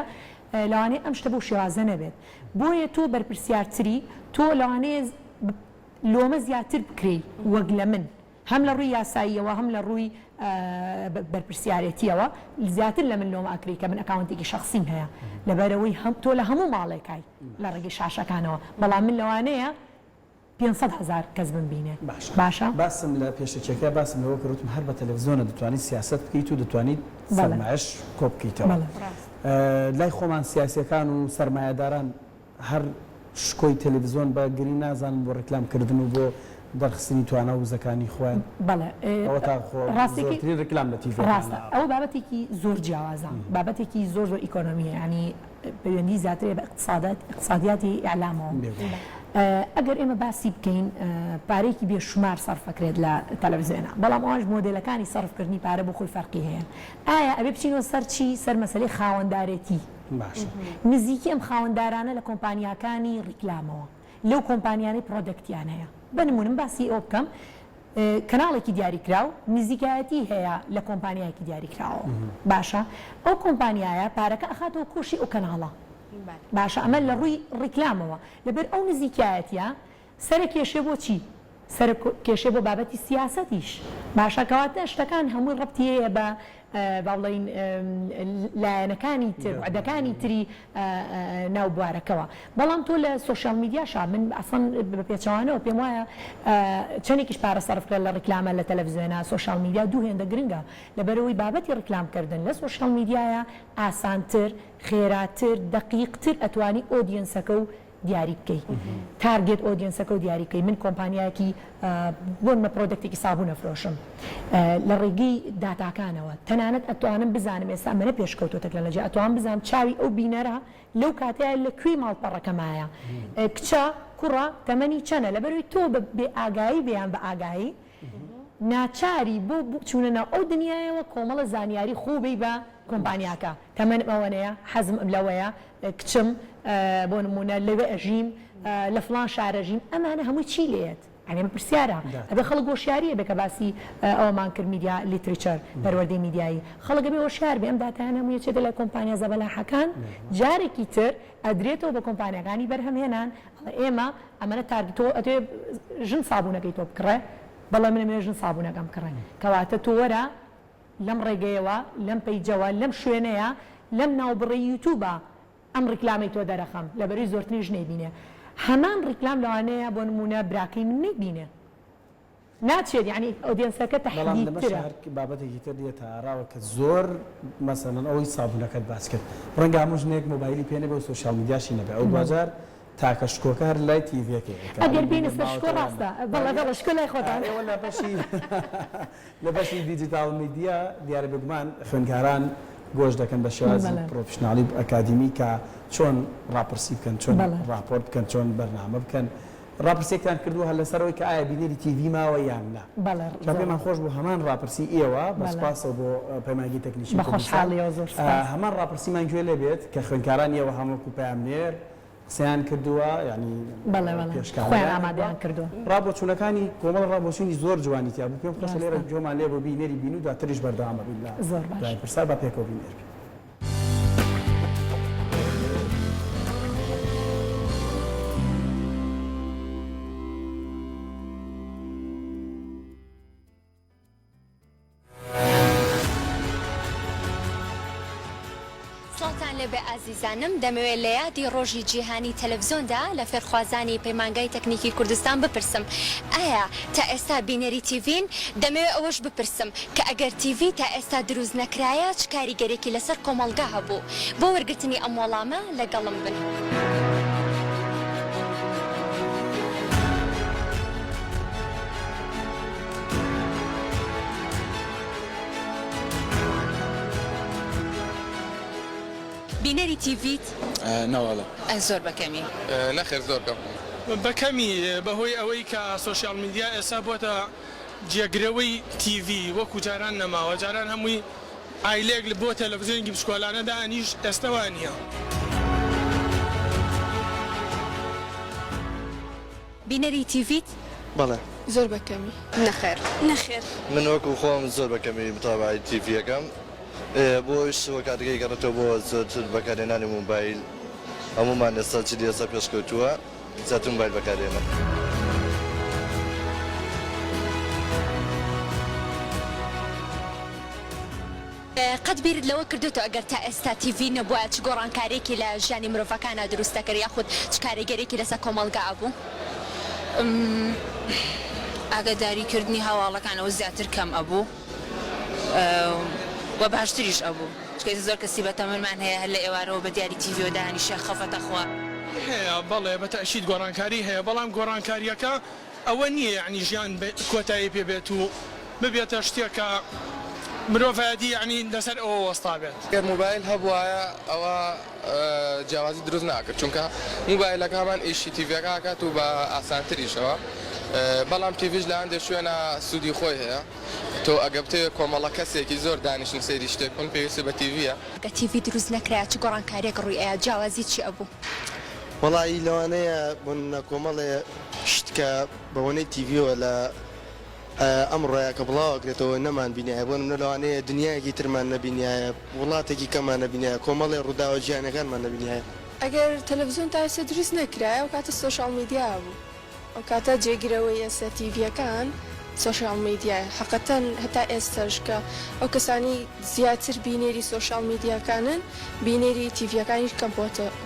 لەوانەیە ئەم شتە بەو شێوازە نەبێت بۆیە تۆ بەرپرسیارتری تۆ لەوانەیە لۆمە زیاتر بکرێی وەک لە من. هەم لە ڕووی یاساییەوە هەم لە ڕووی بەرپرسیارێتیەوە زیاتر لە من لۆمە ئەکری کە من ئەکاونتێکی شەخسیم هەیە لەبەرئەوەی هەم تۆ لە هەموو ماڵێکای لە ڕێگەی شاشەکانەوە بەڵام من لەوانەیە 500 هەزار کەس بمبینێ باشە باشە. باسم لە پێشەکیەکە باسم لەوە کرد وتم هەر بە تەلەفزیۆنە دەتوانیت سیاسەت بکەیت و دەتوانیت بەڵێ سەرمایەش کۆ بکەیتەوە بەڵێ. لای خۆمان سیاسیەکان و سەرمایەداران هەر شکۆی تەلەفزیۆن بە گرینگ نازانن بۆ ڕیکلام کردن و بۆ دەرخستنی توانا و وزەکانی خۆیان. بەڵێ ئەوەتا خۆ ڕاستێکی زۆرترین ڕیکلام لە تیڤیەکانا. ڕاستە ئەوە بابەتێکی زۆر جیاوازە بابەتێکی زۆر زۆر ئیکۆنۆمیە یانی پەیوەندی زیاتر هەیە بە ئیقتسادات ئیقتسادیاتی ئیعلامەوە بێگومان. ئەگەر ئێمە باسی بکەین پارەیەکی بێ شومار سەرف ئەکرێت لە تەلەفزیۆنا بەڵام ئەوانش مۆدێلەکانی سەرف کردنی پارە بۆ خۆی فەرقی هەیە ئایا ئەبێ بچینەوە سەر چی سەر مەسەلەی خاوەندارێتی باشە. نزیکی ئەم خاوەندارانە لە کۆمپانیاکانی ڕیکلامەوە، لەو کۆمپانیانەی product یان هەیە. بە نموونە من باسی ئەوە بکەم، کەناڵێکی دیاریکراو نزیکایەتی هەیە لە کۆمپانیایەکی دیاریکراوەوە. باشە ئەو کۆمپانیایە پارەکە ئەخاتەوە کۆشی ئەو کەناڵە. باشە ئەمە لە ڕووی ڕیکلامەوە. لەبەر ئەو نزیکایەتیە سەرەکێشێ بۆ چی؟ سەرەکێشێ بۆ بابەتی سیاسەتیش. باشە کەواتە شتەکان هەمووی ڕەبتی هەیە بە با بڵێین لایەنەکانی تر، بوعدەکانی تری ناو بوارەکەوە. بەڵام تۆ لە سۆشیال میدیاشا من ئەسڵەن بە پێچەوانەوە پێم وایە چەندێکیش پارە سەرف کرا لە ڕیکلامە لە تەلەفزیۆنا، سۆشیال میدیا دوو هێندە گرنگە. لەبەرئەوەی بابەتی ڕیکلام کردن لە سۆشیال میدیایە ئاسانتر، خێراتر، دەقیقتر ئەتوانی audience ەکە و دیاری بکەی target audience ەکەو دیاری بکەی من کۆمپانیایەکی بۆ نمە product ێکی سابوون ئەفرۆشم لە ڕێگەی داتاکانەوە تەنانەت ئەتوانم بزانم ئێستا ئەمەنە پێشکەوتوە تەکنەلۆجیا ئەتوانم بزانم چاوی ئەو بینەرە لەو کاتەیە لە کوێی ماڵپەڕەکەمایە کچە کوڕە تەمەنی چەنە لەبەرئەوەی تۆ بە بێ ئاگایی بێ یان بە ئاگایی ناچاری بۆ چوونە ناو ئەو دنیایەوە کۆمەڵە زانیاری خۆو بەی بە کۆمپانیاکە تەمەنم ئەوەنەیە حەزم لەوەیە کچم بۆ نموونە لەوێ ئەژیم لە فڵان شار ئەژیم ئەمانە هەمووی چی لێیەت یانی ئەمە پرسیارە ئەبێ خەڵک هۆشیاری ئەبێ کە باسی ئەوەمان کرد media literature پەروەردەی میدیایی خەڵک ئەبێ هۆشیار بێ ئەم داتایانە هەمووی ئەچێتە لای کۆمپانیا زەبەلاحەکان جارێکی تر ئەدرێتەوە بە کۆمپانیاکانی بەرهەمهێنان ئەڵێ ئێمە ئەمەنە target تۆ ئەتەوێ ژن سابوونەکەی تۆ بکڕێ بەڵێ من ئەمەوێ ژن سابوونەکەم بکڕێ کەواتە تۆ وەرە لەم ڕێگەیەوە، لەم page ەوە، لەم شوێنەیە، لەم ناوبڕەی یوتوبە ئەم ڕیکلامەی تۆ دەرەخەم، لەبەرئەوەی زۆرترین ژن ئەیبینێ. هەمان ڕیکلام لەوانەیە بۆ نموونە براکەی من نەیبینێ. ناچێت یەعنی audience ەکە بەڵام لەمەشا تەحدیدترە. هەر بابەتێکی تر دێتە ئاراوە کە زۆر مەسەلەن ئەوەی سابونەکەت باس کرد ڕەنگە هەموو ژنێک مۆبایلی پێ نەبێ و سۆشیال میدیاشی نەبێ ئەو دواجار تاکە شکۆکە هەر لای تیڤیەکەیە کە ئەگەر ئەڵێن بێینە بینەر سەر شکۆ ماوەتەوە یان نا. ڕاستە بەڵێ بەڵێ شکۆ لای خۆتان. ئێوە لە بەشی لە بەشی دیجیتاڵ میدیا دیارە بێگومان خوێندکاران گۆش دەکەن بە شێوازی بەڵێ. پرۆفیشناڵی و ئەکادیمی کە چۆن ڕاپرسی بکەن، چۆن بەڵێ. ڕاپۆرت بکەن، چۆن بەرنامە بکەن. ڕاپرسیەکتان کردووە هەر لەسەر ئەوەی کە ئایا بینەری تیڤی ماوە یان نا؟ بەڵێ جا زۆر. پێمان خۆش بوو هەمان ڕاپرسی ئێوە بە بەڵێ. سوپاسەوە بۆ پەیمانگەی تەکنیکی بە کوردستان خۆشحاڵیەوە زۆر سوپاس. هەمان ڕاپرسیمان گوێ لێ بێت کە خوێندکارانی ئێوە هەم وەکوو پەیامنێر قسەیان کردووە یانی بەڵێ بەڵێ پێش خۆیان کامێرایان بووە ئامادەیان کردووە. ڕابۆچوونەکانی کۆمەڵە ڕابۆچوونی زۆر جوانی تیا بوو پێم خۆشە لێرە ڕاستە. گوێمان لێ بوو بینەری بین و دواتریش بەردەوام ئەبین لە زۆر باش. دوایین پرسیار با پێکەوە بینەر بین. سڵاوتان لێبێ ئازیزانم، دەمەوێت لە یادی ڕۆژی جیهانی تەلەفزیۆندا لە فێرخوازانی پەیمانگای تەکنیکی کوردستان بپرسم ئایا تا ئێستا بینەری تیڤین؟ دەمەوێت ئەوەش بپرسم کە ئەگەر تیڤی تا ئێستا دروست نەکرایە چ کاریگەرێکی لەسەر کۆمەڵگا هەبوو؟ بۆ وەرگرتنی ئەم وەڵامە لەگەڵم بن. بینەری تیڤیت؟ نەوەڵا. زۆر بە کەمی. نەخێر زۆر کەم. بە کەمی بەهۆی ئەوەی کە سۆشیال میدیا ئێستا بۆتە جێگرەوەی تیڤی وەکو جاران نەماوە جاران هەمووی عایلەیەک بۆ تەلەفزیۆنێکی بچکۆلانە دائەنیشت ئێستا وا نییە. بینەری تیڤیت؟ بەڵێ. زۆر بە کەمی. نەخێر. نەخێر. من وەکو خۆم زۆر بە کەمی متابەعەی تیڤی ئەکەم بۆ ئەویش هۆکارەکەی گەڕێتەوە بۆ زۆرتر بەکارهێنانی مۆبایل هەموومان ئێستا جیلی ئێستا قەت بیرت لەوە کردۆتەوە ئەگەر تا ئێستا تیڤی نەبوایە چ گۆڕانکاریەکی لە ژیانی مرۆڤەکانا دروست دەکرد یاخود چ کاریگەریەکی لەسەر کۆمەڵگا ئەبوو؟ ئاگاداری کردنی هەواڵەکان ئەوە زیاتر کەم ئەبوو وە باشتریش ئەبوو چونکە ئێستا زۆر کەسی بەتەمەنمان هەیە هەر لە ئێوارەوە بە دیاری تیڤیەوە دانیشێ خەفەتە خوا. هەیە بەڵێ بە تەئکید گۆڕانکاری هەیە بەڵام گۆڕانکاریەکە ئەوە نییە یەعنی ژیان کۆتایی پێ بێت و ببێتە شتێک کە مرۆڤایەتی یەعنی لەسەر ئەوە وەستابێت. گەر مۆبایل هەبوایە ئەوە جیاوازی دروست ناکرد چونکە مۆبایلەکە هەمان ئیشی تیڤیەکە ئەکات و بە ئاسانتریشەوە بەڵام تیڤیش لە هەندێک شوێنا سوودی خۆی هەیە تۆ ئەگە بتەوێت کۆمەڵە کەسێکی زۆر دانیشن سەیری شتێک بکەن پێویستت بە تیڤیە. گەر تیڤی دروست نەکرایە چ گۆڕانکاریەک ڕووی ئەیا جیاوازی چی ئەبوو؟ وەڵایی لەوانەیە بۆ نمونە کۆمەڵێ شت کە بە بۆنەی تیڤیەوە لە ئەمڕۆیا کە بڵاو ئەکرێتەوە نەمان بینیایە بۆ نمونە لەوانەیە دنیایەکی ترمان نەبینیایە وڵاتێکی کەمان نەبینیایە کۆمەڵێ ڕووداوە جیهانیەکانمان نەبینیایە. ئەگەر تەلەفزیۆن تا ئێستا دروست نەکرایە ئەوکاتە سۆشیاڵ میدیا هەبوو. ئەوکاتە جێگرەوەی ئێستا تیڤیەکان سۆشیاڵ میدیایە حەقەتەن هەتا ئێستاش کە ئەو کەسانەی زیاتر بینەری سۆشیاڵ میدیاکانن بینەری تیڤیەکانیش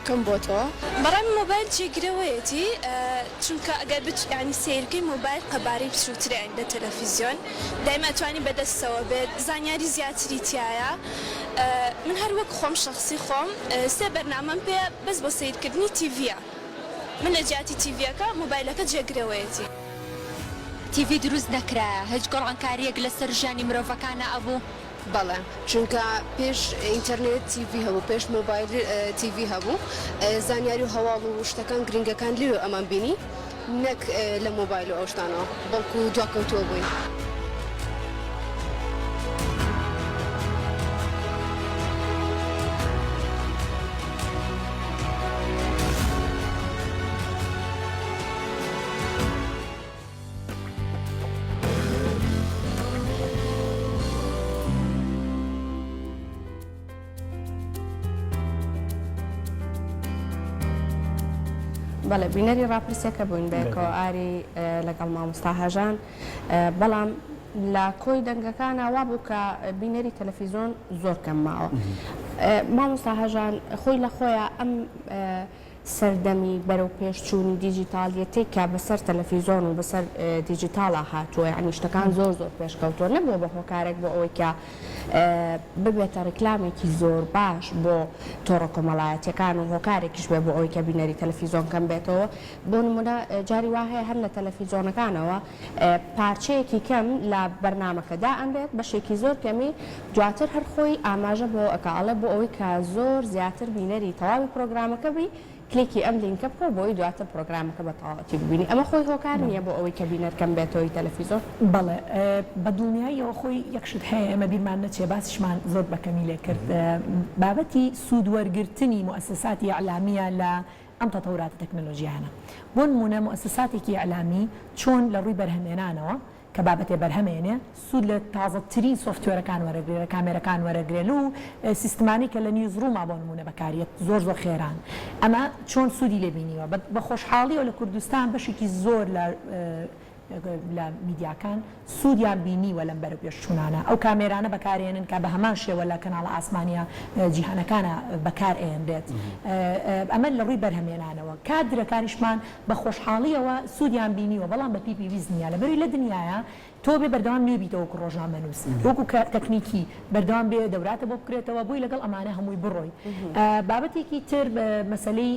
کەم بۆتەوە. بەڕای من مۆبایل جێگرەوەیەتی چونکە ئەگەر بچ یانی سەیر بکەی مۆبایل قەبارەی بچوکترە یانی لە تەلەفیزیۆن دایمە ئەتوانی بەدەستەوە بێت زانیاری زیاتری تیایە من هەر وەک خۆم شەخسی خۆم سێ بەرنامەم پێیە بەس بۆ سەیرکردنی تیڤیە. من لە جیاتی تیڤیەکە مۆبایلەکە جێگرەوەیەتی. تیڤی دروست نەکرایە هیچ گۆڕانکاریەک لەسەر ژیانی مرۆڤەکانا ئەبوو؟ بەڵێ چونکە پێش ئینتەرنێت تیڤی هەبوو پێش مۆبایل تیڤی هەبوو زانیاری و هەواڵ و شتەکان گرنگەکان لەوێ ئەمان بینی نەک لە مۆبایل و ئەو شتانەوە بەڵکو دواکەوتووە بووین. بەڵێ بینەری ڕاپرسیەکە بووین بەیەکەوە ئاری لەگەڵ مامۆستا هەژان بەڵام لە کۆی دەنگەکانە وا بوو کە بینەری تەلەفیزۆن زۆر کەم ماوە مامۆستا هەژان خۆی لە خۆیان ئەم سەردەمی بەرەو پێشچوونی دیجیتاڵیەتەی کە بەسەر تەلەفیزۆن و بەسەر دیجیتاڵا هاتووە یانی شتەکان زۆر زۆر پێشکەوتووە نەبووە بە هۆکارێک بۆ ئەوەی کە ببێتە ڕیکلامێکی زۆر باش بۆ تۆڕە کۆمەڵایەتیەکان و هۆکارێکیش بێ بۆ ئەوەی کە بینەری تەلەفیزۆن کەم بێتەوە بۆ نمونە جاری وا هەیە هەر لە تەلەفیزۆنەکانەوە پارچەیەکی کەم لە بەرنامەکە دائەنرێت بەشێکی زۆر کەمی دواتر هەر خۆی ئاماژە بەوە ئەکا ئەڵێ بۆ ئەوەی کە زۆر زیاتر بینەری تەواوی پرۆگرامەکە بی کلیکی ئەم لینکە بکە و بۆ ئەوەی دواتر پرۆگرامەکە بە تەواوەتی ببینی ئەمە خۆی هۆکار نییە بۆ ئەوەی کە بینەر کەم بێتەوەی تەلەفیزۆن؟ بەڵێ بە دڵنیاییەوە خۆی یەک شت هەیە ئێمە بیرمان نەچێ باسیشمان زۆر بە کەمی لێ کرد بابەتی سوود وەرگرتنی موئەسەساتی ئیعلامییە لە ئەم تەتەوراتە تەکنەلۆژیایانە. بۆ نموونە موئەسەساتێکی ئیعلامی چۆن لە ڕووی بەرهەمێنانەوە کە بابەتێ بەرهەم ئێنێ سوود لە تازەترین software ەکان وەرەگرێ، لە کامێرەکان وەرەگرێ، لەو سیستمانەی کە لە newsroom ا بۆ نموونە بەکاریەت زۆر زۆر خێران. ئەمە چۆن سوودی لێ بینیوە؟ بە خۆشحاڵیەوە لە کوردستان بەشێکی زۆر لە لە میدیاکان سوودیان بینیوە لەم بەرەوپێشچوونانە، ئەو کامێرانە بەکارئێنن کە بە هەمان شێوە لە کەناڵە ئاسمانییە جیهانەکانا بەکار ئەیەنرێت. ئەمە لە ڕووی بەرهەمێنانەوە. کادرەکانیشمان بە خۆشحاڵییەوە سوودیان بینیوە، بەڵام بە پێی پێویست نییە. لەبەرئەوەی لە دنیایا تۆ بێ بەردەوام نوێ بیتەوە وەکو ڕۆژنامەنووس، وەکو تەکنیکی بەردەوام بێ دەوراتە بۆ بکرێتەوە بۆی لەگەڵ ئەمانە هەمووی بڕۆی. بابەتێکی تر مەسەلەی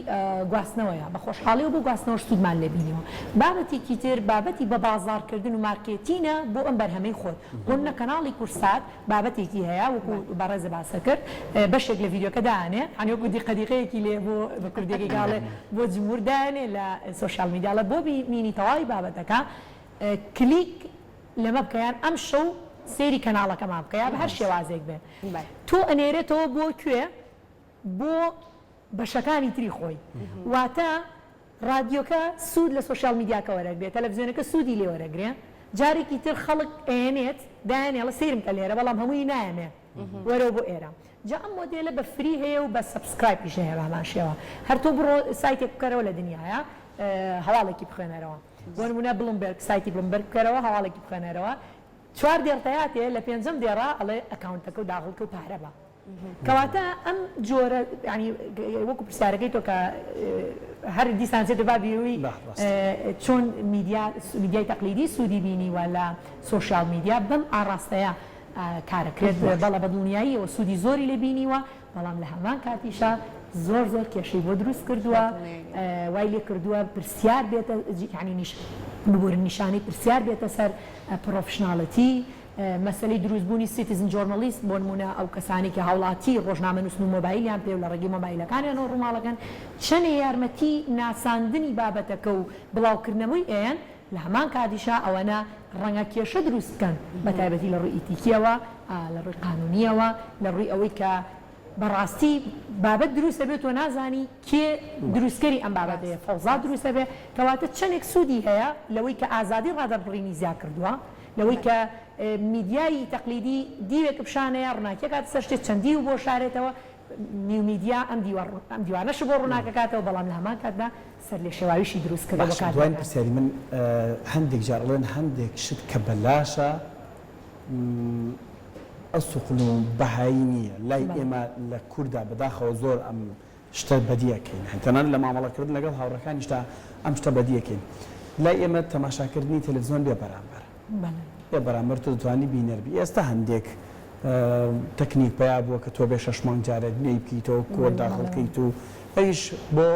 گواستنەوەیە، بە خۆشحاڵیەوە بۆ گواستنەوەش سوودمان لێ بینیوە. بابەتێکی تر بابەتی بە بازاڕکردن و مارکێتینە بۆ ئەم بەرهەمەی خۆت. بۆ نمونە کەناڵی کورسات بابەتێکی هەیە وەکو بەڕێزە باسە کرد بەشێک لە ڤیدیۆکە دائەنێ یانی وەکو دیقە دیقەیەکی لێ بۆ بە کوردیەکەی کە ئەڵێ بۆ جمهور دائەنێ لە social media ئەڵێ بۆ بینینی تەواوی بابەتەکە کلیک لەمە بکە یان ئەمشەو سەیری کەناڵەکەمان بکە یا بە هەر شێوازێک بێ تۆ ئەنێرێتەوە بۆ کوێ بۆ بەشەکانی تری خۆی واتە ڕادیۆکە سوود لە social media کە وەرەگرێ تەلەفزیۆنەکە سوودی لێ وەرەگرێ جارێکی تر خەڵک ئەیەنێت دایەنێ ئەڵێ سەیرم کە لێرە بەڵام هەمووی نایەمێ وەرەوە بۆ ئێرە جا ئەم مۆدێلە بە free هەیە و بە subscribe یش هەیە بە هەمان شێوە هەر تۆ بڕۆ سایتێک بکەرەوە لە دنیایا هەواڵێکی بخوێنەرەوە بۆ نمونە بڵومبێرگ سایتی بڵومبێرگ بکەرەوە هەواڵێکی بخوێنەرەوە. چوار دێڕ تەیاتێ لە پێنجەم دێڕا ئەڵێ ئەکاونتەکەو داغڵ کەو پارە بە. کەواتە ئەم جۆرە یانی وەکو پرسیارەکەی تۆ کە هەر دیسان چێتە بابی ئەوەی چۆن میدیا میدیای تەقلیدی سوودی بینیوە لە سۆشیال میدیا بەم ئاڕاستەیە کارەکرێت بەڵێ بە دڵنیاییەوە سوودی زۆری لێ بینیوە بەڵام لە هەمان کاتیشا زۆر زۆر کێشەی بۆ دروست کردووە وای لێ کردووە پرسیار بێتە یانی ببورن نیشانەی پرسیار بێتە سەر professionality مەسەلەی دروستبوونی citizen journalist، بۆ نموونە ئەو کەسانەی کە هاوڵاتی ڕۆژنامەنووسن و مۆبایلیان پێ و لە ڕێگەی مۆبایلەکانیانەوە ڕووماڵەکەن، چەنێ یارمەتی ناساندنی بابەتەکە و بڵاوکردنەوەی ئەیەن، لە هەمان کاتیشا ئەوەنە ڕەنگە کێشە دروست بکەن، بە تایبەتی لە ڕووی ئیتیکییەوە، لە ڕووی قانوونییەوە، لە ڕووی ئەوەی کە بەڕاستی بابەت دروست ئەبێ تۆ نازانی کێ دروستکەری ئەم بابەتەیە، فەوزا دروست ئەبێ، کەواتە چەنێک سوودی هەیە لەوەی کە ئازادی ڕادەربڕینی زیاد کردووە، لەوەی کە میدیای تەقلیدی دیوێک پیشانەیە ڕووناکیەکاتە سەر شتێ چەند دیو بۆ شارێتەوە، new media ئەم دیوە ئەم دیوانەش بۆ ڕووناکەکاتەوە، بەڵام لە هەمان کاتدا سەرلێشێواویشی دروست کردووە باشە دواین پرسیاری من هەندێک جار ئەڵێن هەندێک شت کە بەلاشە ئەسوقن و بەهایی نییە لای ئێمە لە کوردا بەداخەوە زۆر ئەم شتە بەدی ئەکەین هەن تەنانەت لە مامەڵەکردن لەگەڵ هاوڕێکانیشدا ئەم شتە بەدی ئەکەین لای ئێمە تەماشاکردنی تەلەفزیۆن بێ بەرامبەرە بێ بەرامبەر تۆ دەتوانی بینەر بی ئێستا هەندێک تەکنیک پەیا بووە کە تۆ بێ شەش مانگ جارێک نوێی بکەیتەوە کۆد داخڵ کەیت و ئەویش بۆ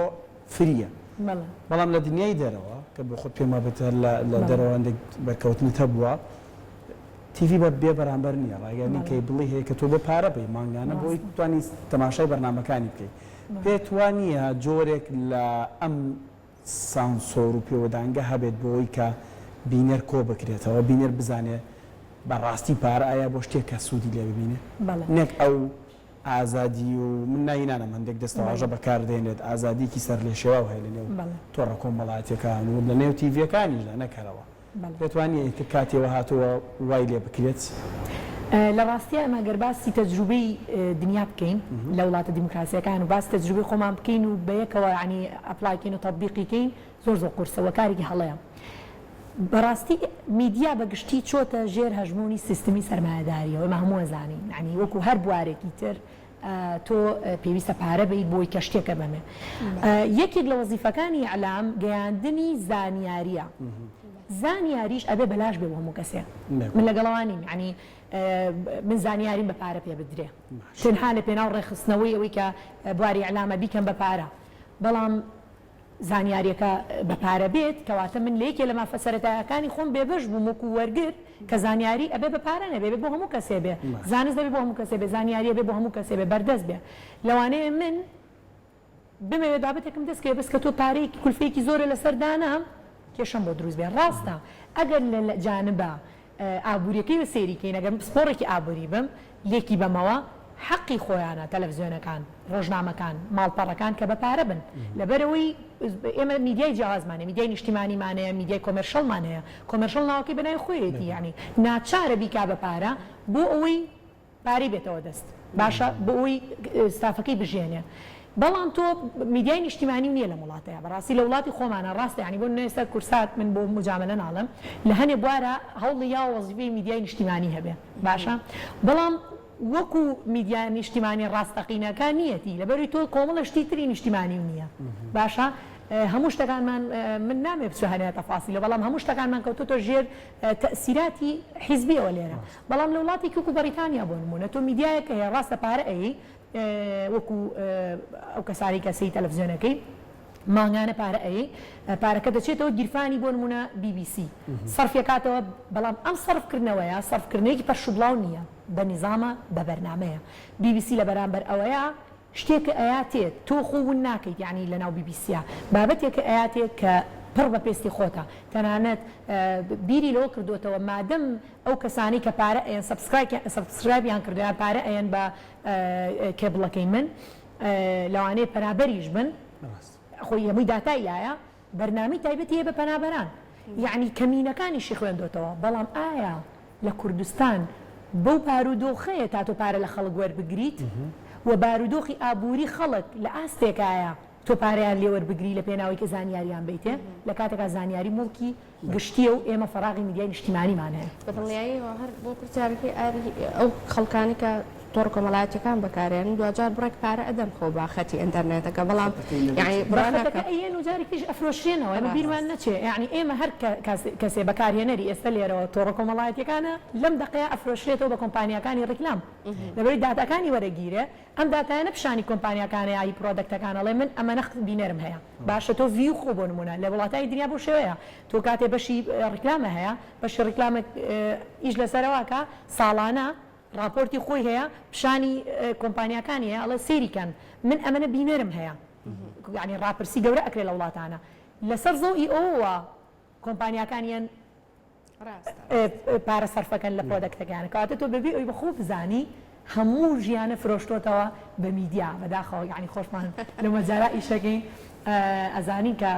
free یە بەڵام لە دنیای دەرەوە کە بۆ خۆت پێم وابێت هەر لە دەرەوە هەندێک بەرکەوتنت هەبووە تیڤی بە بێ بەرامبەر نییە ڕاگەیاندنی کەیبڵی هەیە کە تۆ بێ پارە بەی مانگانە بۆی بتوانی تەماشای بەرنامەکانی بکەی پێت وا نییە جۆرێک لە ئەم سانسۆر و پێوەدانگە هەبێت بۆی کە بینەر کۆ بکرێتەوە بینەر بزانێ بە ڕاستی پارە ئایا بۆ شتێک کە سوودی لێ ببینێ نەک ئەو ئازادی و من ناوی نانەم هەندێک دەستەواژە بەکار دێنرێت ئازادیەکی سەرلێشێواو هەیە لە نێو تۆڕە کۆمەڵایەتیەکان و لە نێو تیڤیەکانیشدا نەک هەرەوە پێت وا نیە ئیتر کاتی ئەوە هاتووە وای لێ بکرێت؟ لە ڕاستیا ئێمە گەر باسی تەجروبەی دنیا بکەین لە وڵاتە دیموکراسیەکان و باسی تەجروبەی خۆمان بکەین و بەیەکەوە یانی apply کەین و تەتبیقی کەین زۆر زۆر قورسە و کارێکی هەڵەیە. بەڕاستی میدیا بە گشتی چۆتە ژێر هەژموونی سیستمی سەرمایەداریەوە ئێمە هەموو ئەزانین یانی وەکو هەر بوارێکی تر تۆ پێویستە پارە بەیت بۆی کە شتێکە بەمێ یەکێک لە وەزیفەکانی ئیعلام گەیاندنی زانیاریە زانیاریش ئەبێ بەلاش بێ بۆ هەموو کەسێ من لەگەڵەوە نیم یانی من زانیاریم بە پارە پێ بدرێ تەنها لە پێناو ڕێکخستنەوەی ئەوەی کە بواری ئیعلامە بیکەم بە پارە بەڵام زانیاریەکە بە پارە بێت، کەواتە من لە یەکێ لە مافە سەرەتایەکانی خۆم بێبەش بووم وەکو وەرگر کە زانیاری ئەبێ بە پارە نەبێ، ئەبێ بۆ هەموو کەسێ بێ، زانست ئەبێ بۆ هەموو کەسێ بێ، زانیاری ئەبێ بۆ هەموو کەسێ بێ، بەردەست بێ. لەوانەیە من بمەوێ بابەتێکم دەست کەوێ بەس کە تۆ پارەیەکی کولفەیەکی زۆرە لەسەر دانام کێشەم بۆ دروست بێ. ڕاستە ئەگەر لە جانبە ئابووریەکەیەوە سەیری کەین، ئەگەر من پسپۆڕێکی ئابووری بم لێکی بەمەوە، حەقی خۆیانە تەلەفزیۆنەکان، ڕۆژنامەکان، ماڵپەڕەکان کە بە پارە بن، لەبەرئەوەی ئێمە میدیای جیاوازمان هەیە، میدیای نیشتیمانیمان هەیە، میدیای commercial مان هەیە، commercial ناوەکەی بەناوی خۆیەتی یانی ناچارە بیکا بە پارە بۆ ئەوەی پارەی بێتەوە دەست باشە بۆ ئەوەی ستافەکەی بژێنێ بەڵام تۆ میدیای نیشتیمانی نییە لەم وڵاتەیا بەڕاستی لە وڵاتی خۆمانە ڕاستە یانی بۆ نمونە ئێستا کوردسات من بۆ موجامەلە ناڵێم لە هەنێ بوارا هەوڵی یاوە وەزیفەی میدیای نیشتیمانی هەبێ باشە بەڵام وەکو میدیا نیشتیمانی ڕاستەقینەکە نییەتی لەبەروی تۆ کۆمەڵە شتی تری نیشتیمانی نییە باشە هەموو شتەکانمان من نامێ بچە هەنێ تەفاسیلە بەڵام هەموو شتەکانمان کەوتۆتە ژێر تەئسیراتی حیزبیەوە لێرە بەڵام لە وڵاتێکی وەکو بەڕیتانیا بۆ نموونە تۆ میدیایەک هەیە ڕاستە پارە ئەیەی وەکو ئەو کەسانەی کە سەیری تەلەفزیۆنەکەی مانگانە پارە ئەیەی پارەکە دەچێتەوە گیرفانی بۆ نموونە بی بی سی سەرفیەکاتەوە بەڵام ئەم سەرف کردنەوەیە سەرف کردنەوەیەکی پەرشوبڵاو نییە بە نیزامە بە بەرنامەیە بی بی سی لە بەرامبەر ئەوەیە شتێکە ئەیاتێ تۆ خۆ ون ناکەیت یەعنی لەناو بی بی سیا بابەتێکە ئەیاتێ کە پڕ بە پێستی خۆتە تەنانەت بیری لەوە کردۆتەوە مادەم ئەو کەسانەی کە پارە ئەیەن subscribe یان کردوە یان پارە ئەیەن بە کێبڵەکەی من لەوانەیە پەنابەریش بن خۆی هەمووی داتای لایە بەرنامەی تایبەتی هەیە بە پەنابەران یەعنی کەمینەکانیشی خوێندۆتەوە بەڵام ئایا لە کوردستان بەو بارودۆخەیە تا تۆ پارە لە خەڵک وەربگریت و بارودۆخی ئابووری خەڵک لە ئاستێکایە. تۆ پارەیان لێ وەربگری لە پێناوەی کە زانیاریان بەیتێ لە کاتێکا زانیاری موڵکی گشتیە و ئێمە فەراغی میدیای نیشتیمانیمان هەیە. بە دڵنیاییەوە هەر بۆ پرسیارەکەی ئاری ئەو خەڵکانەی کە تۆڕە کۆمەڵایەتیەکان بەکارئێنن دواجار بڕێک پارە ئەدەن خۆ بە خەتی ئینتەرنێتەکە بەڵام یەعنی بڕوا بە خەتەکە ناکەم. ئەیەن و جارێکیش ئەفرۆشرێنەوە ئێمە بیرمان ڕاستە. نەچێ یەعنی ئێمە هەر کەسێ بەکارهێنەری ئێستە لێرەوە تۆڕە کۆمەڵایەتیەکانە لەم دەقەیا ئەفرۆشرێتەوە بە کۆمپانیاکانی ڕیکلام لەبەرئەوەی داتاکانی وەرەگیرێ ئەم داتایانە پیشانی کۆمپانیاکانە یا هی product ەکان ئەڵێ من ئەمەنە بینەرم هەیە باشە تۆ view خۆ بۆ نمونە لە وڵاتانی دنیا بەو شێوەیە تۆ کاتێ بەشی ڕیکلامە هەیە بەشی ڕیکلامە ئیش لەسەرەوە کە ساڵانە ڕاپۆرتی خۆی هەیە پیشانی کۆمپانیاکانی هەیە ئەڵێ سەیری کەن من ئەمەنە بینەرم هەیە یعنی ڕاپرسی گەورە ئەکرێ لە وڵاتانە لەسەر زەوی ئەوەوە کۆمپانیاکان یەن پارە سەرفەکەن لە product ەکەیان کەواتە تۆ بەبێ ئەوی بەخۆ بزانی هەموو ژیانە فرۆشتۆتەوە بە میدیا بەداخەوە یانی خۆشمان لە مەجالا ئیشەکەین ئەزانین کە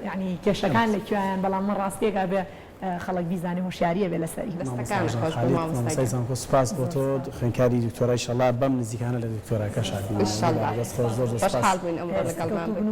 یانی کێشەکان لە کوێیان بەڵام من ڕاستیەکە بێ خەڵک بیزانێ هۆشیاریە بێ لەسەری. دەستەکانت خۆش بێ مامۆستا مامۆستای زانکۆ سوپاس بۆ تۆ خوێندکاری دکتۆرا ئیشەڵا بەم نزیکانە لە دکتۆراکەشا بینین ئیشەڵا دەست خۆش زۆر زۆر سوپاس خۆشحاڵ بووین ئەمڕۆ لەگەڵمان بووی.